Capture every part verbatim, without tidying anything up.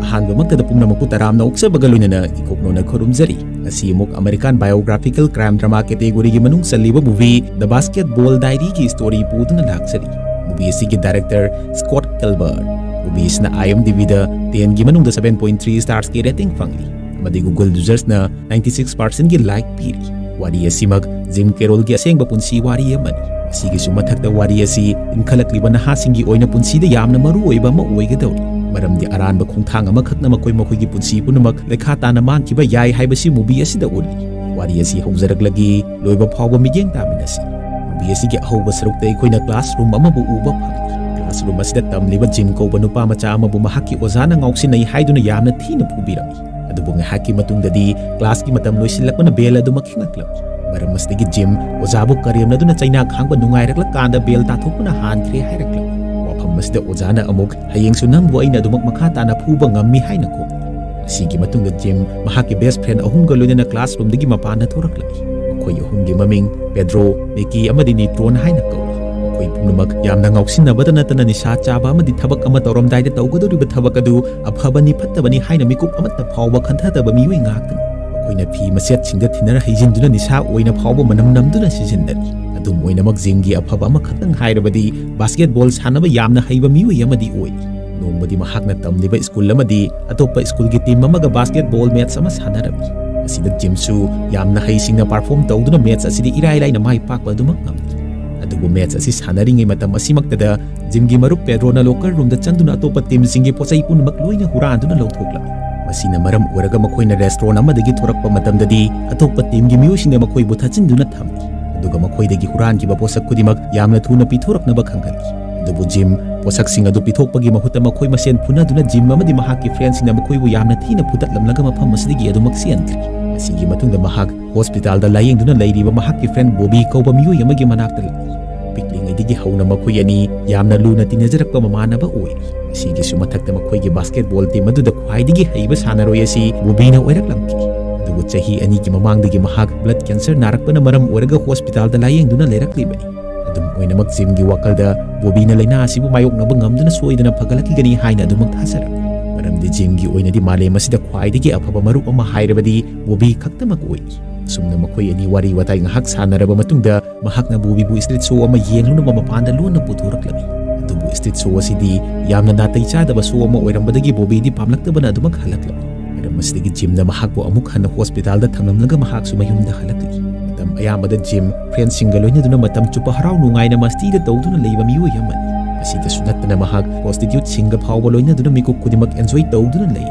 ꯑꯍꯥꯟꯕꯃꯛꯇꯗ ꯄꯨꯝꯅꯃꯛꯄꯨ ꯇꯔꯥꯝꯅ ꯑꯣꯛꯆꯕꯒ ꯂꯣꯏꯅꯅ ꯏꯀꯣꯛꯅꯣꯅ ꯈꯨꯔꯨꯝꯖꯔꯤ꯫ ꯉꯁꯤ ꯑꯃꯨꯛ American biographical crime drama category ꯒꯤ ꯃꯅꯨꯡ ꯆꯜꯂꯤꯕ movie The Basketball Diary ꯒꯤ story ꯄꯨꯗꯨꯅ ꯂꯥꯛꯆꯔꯤ꯫ Movie ꯑꯁꯤꯒꯤ director Scott Kelber꯫ Movie ꯑꯁꯤꯅ IMDb ꯗ ten ꯒꯤ ꯃꯅꯨꯡꯗ seven point three stars ꯀꯤ rating ꯐꯪꯂꯤ ꯑꯃꯗꯤ Google users ꯅ ninety six percent ꯒꯤ like ꯄꯤꯔꯤ꯫ ꯋꯥꯔꯤ ꯑꯁꯤꯃꯛ Jim Carroll ꯒꯤ ꯑꯁꯦꯡꯕ ꯄꯨꯟꯁꯤ ꯋꯥꯔꯤ ꯑꯃꯅꯤ꯫ ꯃꯁꯤꯒꯤꯁꯨ ꯃꯊꯛꯇ ꯋꯥꯔꯤ ꯑꯁꯤ ꯏꯟꯈꯠꯂꯛꯂꯤꯕ ꯅꯍꯥꯁꯤꯡꯒꯤ ꯑꯣꯏꯅ ꯄꯨꯟꯁꯤꯗ ꯌꯥꯝꯅ ꯃꯔꯨ ꯑꯣꯏꯕ ꯑꯃ ꯑꯣꯏꯒꯗꯧꯔꯤ, ꯃꯔꯝꯗꯤ ꯑꯔꯥꯟꯕ ꯈꯣꯡꯊꯥꯡ ꯑꯃꯈꯛꯅ ꯃꯈꯣꯏ ꯃꯈꯣꯏꯒꯤ ꯄꯨꯟꯁꯤ ꯄꯨꯝꯅꯃꯛ ꯂꯩꯈꯥ ꯇꯥꯅ ꯃꯥꯡꯈꯤꯕ ꯌꯥꯏ ꯍꯥꯏꯕꯁꯤ movie ꯑꯁꯤꯗ ꯎꯠꯂꯤ꯫ ꯋꯥꯔꯤ ꯑꯁꯤ ꯍꯧꯖꯔꯛꯂꯒꯤ ꯂꯣꯏꯕ ꯐꯥꯎꯕ ꯃꯤꯠꯌꯦꯡ ꯇꯥꯃꯤꯟꯅꯁꯤ꯫ Movie ꯑꯁꯤꯒꯤ ꯑꯍꯧꯕ ꯁꯔꯨꯛꯇ ꯑꯩꯈꯣꯏꯅ classroom ꯑꯃꯕꯨ ꯎꯕ ꯐꯪꯏ꯫ Classroom ꯑꯁꯤꯗ ꯇꯝꯂꯤꯕ Jim ꯀꯧꯕ ꯅꯨꯄꯥ ꯃꯆꯥ ꯑꯃꯕꯨ ꯃꯍꯥꯛꯀꯤ ꯑꯣꯖꯥꯅ ꯉꯥꯎꯁꯤꯟꯅꯩ ꯍꯥꯏꯗꯨꯅ ꯌꯥꯝꯅ ꯊꯤꯅ ꯐꯨꯕꯤꯔꯝꯃꯤ꯫ ꯑꯗꯨꯕꯨ ꯉꯥꯏꯍꯥꯛꯀꯤ ꯃꯇꯨꯡꯗꯗꯤ class ꯀꯤ ꯃꯇꯝ ꯂꯣꯏꯁꯤꯜꯂꯛꯄꯅ bell ꯑꯗꯨꯃꯛ ꯈꯤꯡꯂꯛꯂꯝꯃꯤ꯫ ꯃꯔꯝ ꯑꯁꯤꯗꯒꯤ Jim ꯑꯣꯖꯥꯕꯨ ꯀꯔꯦꯝꯅꯗꯨꯅ ꯆꯩꯅꯥ ꯈꯥꯡꯕ ꯅꯨꯡꯉꯥꯏꯔꯛꯂꯀꯥꯟꯗ bell ꯇꯥꯊꯣꯛꯄꯅ ꯍꯥꯟꯈ꯭ꯔꯦ ꯍꯥꯏꯔꯛꯂꯝꯃꯤ꯫ ꯋꯥꯐꯝ ꯑꯁꯤꯗ ꯑꯣꯖꯥꯅ ꯑꯃꯨꯛ "ꯍꯌꯦꯡꯁꯨ ꯅꯪꯕꯨ ꯑꯩꯅ ꯑꯗꯨꯃꯛ ꯃꯈꯥ ꯇꯥꯅ ꯐꯨꯕ ꯉꯝꯃꯤ" ꯍꯥꯏꯅ ꯈꯨꯝꯃꯤ꯫ ꯃꯁꯤꯒꯤ ꯃꯇꯨꯡꯗ Jim ꯃꯍꯥꯛꯀꯤ best friend ꯑꯍꯨꯝꯒ ꯂꯣꯏꯅꯅ classroom ꯗꯒꯤ ꯃꯄꯥꯟꯗ ꯊꯣꯔꯛꯂꯛꯏ꯫ ꯃꯈꯣꯏ ꯑꯍꯨꯝꯒꯤ ꯃꯃꯤꯡ Pedro, Nicky ꯑꯃꯗꯤ Neutron ꯍꯥꯏꯅ ꯀꯧꯏ꯫ ꯃꯈꯣꯏ ꯄꯨꯝꯅꯃꯛ ꯌꯥꯝꯅ ꯉꯥꯎꯁꯤꯟꯅꯕꯇ ꯅꯠꯇꯅ ꯅꯤꯁꯥ ꯆꯥꯕ ꯑꯃꯗꯤ ꯊꯕꯛ ꯑꯃ ꯇꯧꯔꯝꯗꯥꯏꯗ ꯇꯧꯒꯗꯧꯔꯤꯕ ꯊꯕꯛ ꯑꯗꯨ ꯑꯐꯕꯅꯤ ꯐꯠꯇꯕꯅꯤ ꯍꯥꯏꯅ ꯃꯤꯀꯨꯞ ꯑꯃꯠꯇ ꯐꯥꯎꯕ ꯈꯟꯊꯗꯕ ꯃꯤꯑꯣꯏ ꯉꯥꯛꯇꯅꯤ꯫ ꯃꯈꯣꯏꯅ ꯐꯤ ꯃꯆꯦꯠꯁꯤꯡꯗ ꯊꯤꯟꯅꯔ ꯍꯩꯖꯤꯟꯗꯨꯅ ꯅꯤꯁꯥ ꯑꯣꯏꯅ ꯐꯥꯎꯕ ꯃꯅꯝ ꯅꯝꯗꯨꯅ ꯁꯤꯖꯤꯟꯅꯔꯤ꯫ ꯑꯗꯨꯝ ꯑꯣꯏꯅꯃꯛ Jim ꯒꯤ ꯑꯐꯕ ꯑꯃꯈꯛꯇꯪ ꯍꯥꯏꯔꯕꯗꯤ basketball ꯁꯥꯟꯅꯕ ꯌꯥꯝꯅ ꯍꯩꯕ ꯃꯤꯑꯣꯏ ꯑꯃꯗꯤ ꯑꯣꯏꯔꯤ꯫ ꯅꯣꯡꯃꯗꯤ ꯃꯍꯥꯛꯅ ꯇꯝꯂꯤꯕ school ꯑꯃꯗꯤ ꯑꯇꯣꯞꯄ school ꯒꯤ team ꯑꯃꯒ basketball match ꯑꯃ ꯁꯥꯟꯅꯔꯝꯃꯤ꯫ ꯃꯁꯤꯗ Jim ꯁꯨ ꯌꯥꯝꯅ ꯍꯩꯁꯤꯡꯅ perform ꯇꯧꯗꯨꯅ match ꯑꯁꯤꯗ ꯏꯔꯥꯏ ꯂꯥꯏꯅ ꯃꯥꯏ ꯄꯥꯛꯄ ꯑꯗꯨꯃꯛ ꯉꯝꯈꯤ꯫ ꯑꯗꯨꯕꯨ match ꯑꯁꯤ ꯁꯥꯟꯅꯔꯤꯉꯩ ꯃꯇꯝ ꯑꯁꯤꯃꯛꯇꯗ Jim ꯒꯤ ꯃꯔꯨꯞ Pedro ꯅ locker room ꯗ ꯆꯪꯗꯨꯅ ꯑꯇꯣꯞꯄ team ꯁꯤꯡꯒꯤ ꯄꯣꯠꯆꯩ ꯄꯨꯝꯅꯃꯛ ꯂꯣꯏꯅ ꯍꯨꯔꯥꯟꯗꯨꯅ ꯂꯧꯊꯣꯛꯂꯝꯃꯤ꯫ ꯃꯁꯤꯅ ꯃꯔꯝ ꯑꯣꯏꯔꯒ ꯃꯈꯣꯏꯅ restaurant ꯑꯃꯗꯒꯤ ꯊꯣꯔꯛꯄ ꯃꯇꯝꯗꯗꯤ ꯑꯇꯣꯞꯄ team ꯒꯤ ꯃꯤꯑꯣꯏꯁꯤꯡꯅ ꯃꯈꯣꯏꯕꯨ ꯊꯠꯆꯤꯟꯗꯨꯅ ꯊꯝꯃꯤ, ꯑꯗꯨꯒ ꯃꯈꯣꯏꯗꯒꯤ ꯍꯨꯔꯥꯟꯈꯤꯕ ꯄꯣꯠꯁꯛ ꯈꯨꯗꯤꯡꯃꯛ ꯌꯥꯝꯅ ꯊꯨꯅ ꯄꯤꯊꯣꯔꯛꯅꯕ ꯈꯪꯍꯜꯂꯤ꯫ ꯑꯗꯨꯕꯨ Jim ꯄꯣꯠꯁꯛꯁꯤꯡ ꯑꯗꯨ ꯄꯤꯊꯣꯛꯄꯒꯤ ꯃꯍꯨꯠꯇ ꯃꯈꯣꯏ ꯃꯁꯦꯟ ꯐꯨꯅꯗꯨꯅ Jim ꯑꯃꯗꯤ ꯃꯍꯥꯛꯀꯤ friend ꯁꯤꯡꯅ ꯃꯈꯣꯏꯕꯨ ꯌꯥꯝꯅ ꯊꯤꯅ ꯐꯨꯗꯠꯂꯝꯂꯒ ꯃꯐꯝ ꯑꯁꯤꯗꯒꯤ ꯑꯗꯨꯃꯛ ꯆꯦꯟꯈ꯭ꯔꯤ꯫ ꯃꯁꯤꯒꯤ ꯃꯇꯨꯡꯗ ꯃꯍꯥꯛ hospital ꯗ ꯂꯥꯌꯦꯡꯗꯨꯅ ꯂꯩꯔꯤꯕ ꯃꯍꯥꯛꯀꯤ friend Bobby ꯀꯧꯕ ꯃꯤꯑꯣꯏ ꯑꯃꯒꯤ ꯃꯅꯥꯛꯇ ꯂꯥꯛꯏ꯫ ꯄꯤꯛꯂꯤꯉꯩꯗꯒꯤ ꯍꯧꯅ ꯃꯈꯣꯏ ꯑꯅꯤ ꯌꯥꯝꯅ ꯂꯨꯅ ꯇꯤꯟꯅꯖꯔꯛꯄ ꯃꯃꯥꯟꯅꯕ ꯑꯣꯏꯔꯤ꯫ ꯃꯁꯤꯒꯤꯁꯨ ꯃꯊꯛꯇ ꯃꯈꯣꯏꯒꯤ basketball team ꯑꯗꯨꯗ ꯈ꯭ꯋꯥꯏꯗꯒꯤ ꯍꯩꯕ ꯁꯥꯟꯅꯔꯣꯏ ꯑꯁꯤ Bobby ꯅ ꯑꯣꯏꯔꯛꯂꯝꯈꯤ꯫ ꯑꯗꯨꯕꯨ ꯆꯍꯤ ꯑꯅꯤꯒꯤ ꯃꯃꯥꯡꯗꯒꯤ ꯃꯍꯥꯛ blood cancer ꯅꯥꯔꯛꯄꯅ ꯃꯔꯝ ꯑꯣꯏꯔꯒ hospital ꯗ ꯂꯥꯌꯦꯡꯗꯨꯅ ꯂꯩꯔꯛꯂꯤꯕꯅꯤ꯫ ꯑꯗꯨꯝ ꯑꯣꯏꯅꯃꯛ Jim ꯒꯤ ꯋꯥꯈꯜꯗ Bobby ꯅ ꯂꯥꯏꯅꯥ ꯑꯁꯤꯕꯨ ꯃꯥꯌꯣꯛꯅꯕ ꯉꯝꯗꯨꯅ ꯁꯣꯏꯗꯅ ꯐꯒꯠꯂꯛꯈꯤꯒꯅꯤ ꯍꯥꯏꯅ ꯑꯗꯨꯃꯛ ꯊꯥꯖꯔꯝꯃꯤ꯫ ꯃꯔꯝꯗꯤ ꯖꯤꯝꯒꯤ ꯑꯣꯏꯅꯗꯤ ꯃꯥꯂꯦꯝ ꯑꯁꯤꯗ ꯈ꯭ꯋꯥꯏꯗꯒꯤ ꯑꯐꯕ ꯃꯔꯨꯞ ꯑꯃ ꯍꯥꯏꯔꯕꯗꯤ ꯕꯣꯕꯤ ꯈꯛꯇꯃꯛ ꯑꯣꯏ꯫ ꯑꯁꯨꯝꯅ ꯃꯈꯣꯏ ꯑꯅꯤ ꯋꯥꯔꯤ ꯋꯥꯇꯥꯏ ꯉꯥꯏꯍꯥꯛ ꯁꯥꯟꯅꯔꯕ ꯃꯇꯨꯡꯗ ꯃꯍꯥꯛꯅ ꯕꯣꯕꯤꯕꯨ street show ꯑꯃ ꯌꯦꯡꯂꯨꯅꯕ ꯃꯄꯥꯟꯗ ꯂꯣꯟꯅ ꯄꯨꯊꯣꯔꯛꯂꯝꯃꯤ꯫ ꯑꯗꯨꯕꯨ street show ꯑꯁꯤꯗꯤ ꯌꯥꯝꯅ ꯅꯥꯇꯩ ꯆꯥꯗꯕ show ꯑꯃ ꯑꯣꯏꯔꯝꯕꯗꯒꯤ ꯕꯣꯕꯤꯗꯤ ꯄꯥꯝꯂꯛꯇꯕꯅ ꯑꯗꯨꯃꯛ ꯍꯜꯂꯛꯂꯝꯃꯤ꯫ ꯃꯔꯝ ꯑꯁꯤꯗꯒꯤ ꯖꯤꯝꯅ ꯃꯍꯥꯛꯄꯨ ꯑꯃꯨꯛ ꯍꯟꯅ hospitalꯗ ꯊꯝꯂꯝꯂꯒ ꯃꯍꯥꯛꯁꯨ ꯃꯌꯨꯝꯗ ꯍꯜꯂꯛꯂꯤ꯫ ꯃꯇꯝ ꯑꯌꯥꯝꯕꯗ ꯖꯤꯝ friendꯁꯤꯡꯒ ꯂꯣꯏꯅꯗꯨꯅ ꯃꯇꯝ ꯆꯨꯞꯄ ꯍꯔꯥꯎ ꯅꯨꯡꯉꯥꯏꯅ ꯃꯁꯇꯤꯗ ꯇꯧꯗꯨꯅ ꯂꯩꯕ ꯃꯤꯑꯣꯏ ꯑꯃꯅꯤ꯫ ꯃꯁꯤꯗꯁꯨ ꯅꯠꯇꯅ ꯃꯍꯥꯛ prostituteꯁꯤꯡꯒ ꯐꯥꯎꯕ ꯂꯣꯏꯅꯗꯨꯅ ꯃꯤꯀꯨꯞ ꯈꯨꯗꯤꯡꯃꯛ enjoy ꯇꯧꯗꯨꯅ ꯂꯩ꯫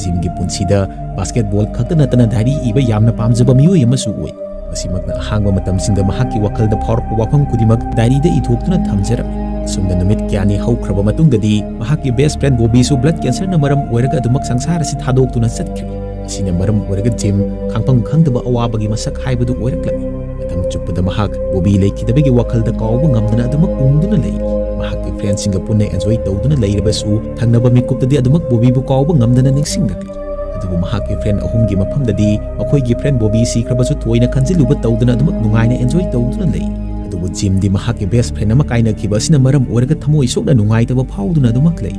ꯖꯤꯝꯒꯤ ꯄꯨꯟꯁꯤꯗ basketball ꯈꯛꯇ ꯅꯠꯇꯅ diary ꯏꯕ ꯌꯥꯝꯅ ꯄꯥꯝꯖꯕ ꯃꯤꯑꯣꯏ ꯑꯃꯁꯨ ꯑꯣꯏ꯫ ꯃꯁꯤꯃꯛꯅ ꯑꯍꯥꯡꯕ ꯃꯇꯝꯁꯤꯡꯗ ꯃꯍꯥꯛꯀꯤ ꯋꯥꯈꯜꯗ ꯐꯥꯎꯔꯛꯄ ꯋꯥꯐꯝ ꯈꯨꯗꯤꯡꯃꯛ diaryꯗ ꯏꯊꯣꯛꯇꯨꯅ ꯊꯝꯖꯔꯝꯃꯤ꯫ ꯑꯁꯨꯝꯅ ꯅꯨꯃꯤꯠ ꯀꯌꯥꯅꯤ ꯍꯧꯈ꯭ꯔꯕ ꯃꯇꯨꯡꯗꯗꯤ ꯃꯍꯥꯛꯀꯤ best friend ꯕꯣꯕꯤꯁꯨ blood cancerꯅ ꯃꯔꯝ ꯑꯣꯏꯔꯒ ꯑꯗꯨꯃꯛ ꯁꯪꯁꯥꯔ ꯑꯁꯤ ꯊꯥꯗꯣꯛꯇꯨꯅ ꯆꯠꯈ꯭ꯔꯦ꯫ ꯑꯁꯤꯅ ꯃꯔꯝ ꯑꯣꯏꯔꯒ ꯖꯤꯝ ꯈꯥꯡꯐꯝ ꯈꯪꯗꯕ ꯑꯋꯥꯕꯒꯤ ꯃꯁꯛ ꯍꯥꯏꯕꯗꯨ ꯑꯣꯏꯔꯛꯂꯝꯃꯤ꯫ ꯃꯇꯝ ꯆꯨꯞꯄꯗ ꯃꯍꯥꯛ ꯕꯣꯕꯤ ꯂꯩꯈꯤꯗꯕꯒꯤ ꯋꯥꯈꯜꯗ ꯀꯥꯎꯕ ꯉꯝꯗꯅ ꯑꯗꯨꯃꯛ ꯎꯪꯗꯨꯅ ꯂꯩꯔꯤ꯫ ꯃꯍꯥꯛꯀꯤ friendꯁꯤꯡꯒ ꯄꯨꯟꯅ enjoy ꯇꯧꯗꯨꯅ ꯂꯩꯔꯕꯁꯨ ꯊꯪꯅꯕ ꯃꯤꯀꯨꯞꯇꯗꯤ ꯑꯗꯨꯃꯛ ꯕꯣꯕꯤꯕꯨ ꯀꯥꯎꯕ ꯉꯝꯗꯅ ꯅꯤꯡꯁꯤꯡꯂꯛꯂꯤ꯫ ꯑꯗꯨꯕꯨ ꯃꯍꯥꯛꯀꯤ friend ꯑꯍꯨꯝꯒꯤ ꯃꯐꯝꯗꯗꯤ ꯃꯈꯣꯏꯒꯤ friend ꯕꯣꯕꯤ ꯁꯤꯈ꯭ꯔꯕꯁꯨ ꯊꯣꯏꯅ ꯈꯟꯖꯤꯜꯂꯨꯕ ꯇꯧꯗꯅ ꯑꯗꯨꯃꯛ ꯅꯨꯡꯉꯥꯏꯅ enjoy ꯇꯧꯗꯨꯅ ꯂꯩ꯫ ꯑꯗꯨꯕꯨ ꯖꯤꯝꯗꯤ ꯃꯍꯥꯛꯀꯤ best friend ꯑꯃ ꯀꯥꯏꯅꯈꯤꯕ ꯑꯁꯤꯅ ꯃꯔꯝ ꯑꯣꯏꯔꯒ ꯊꯃꯣꯏ ꯁꯣꯛꯅ ꯅꯨꯡꯉꯥꯏꯇꯕ ꯐꯥꯎꯗꯨꯅ ꯑꯗꯨꯃꯛ ꯂꯩ꯫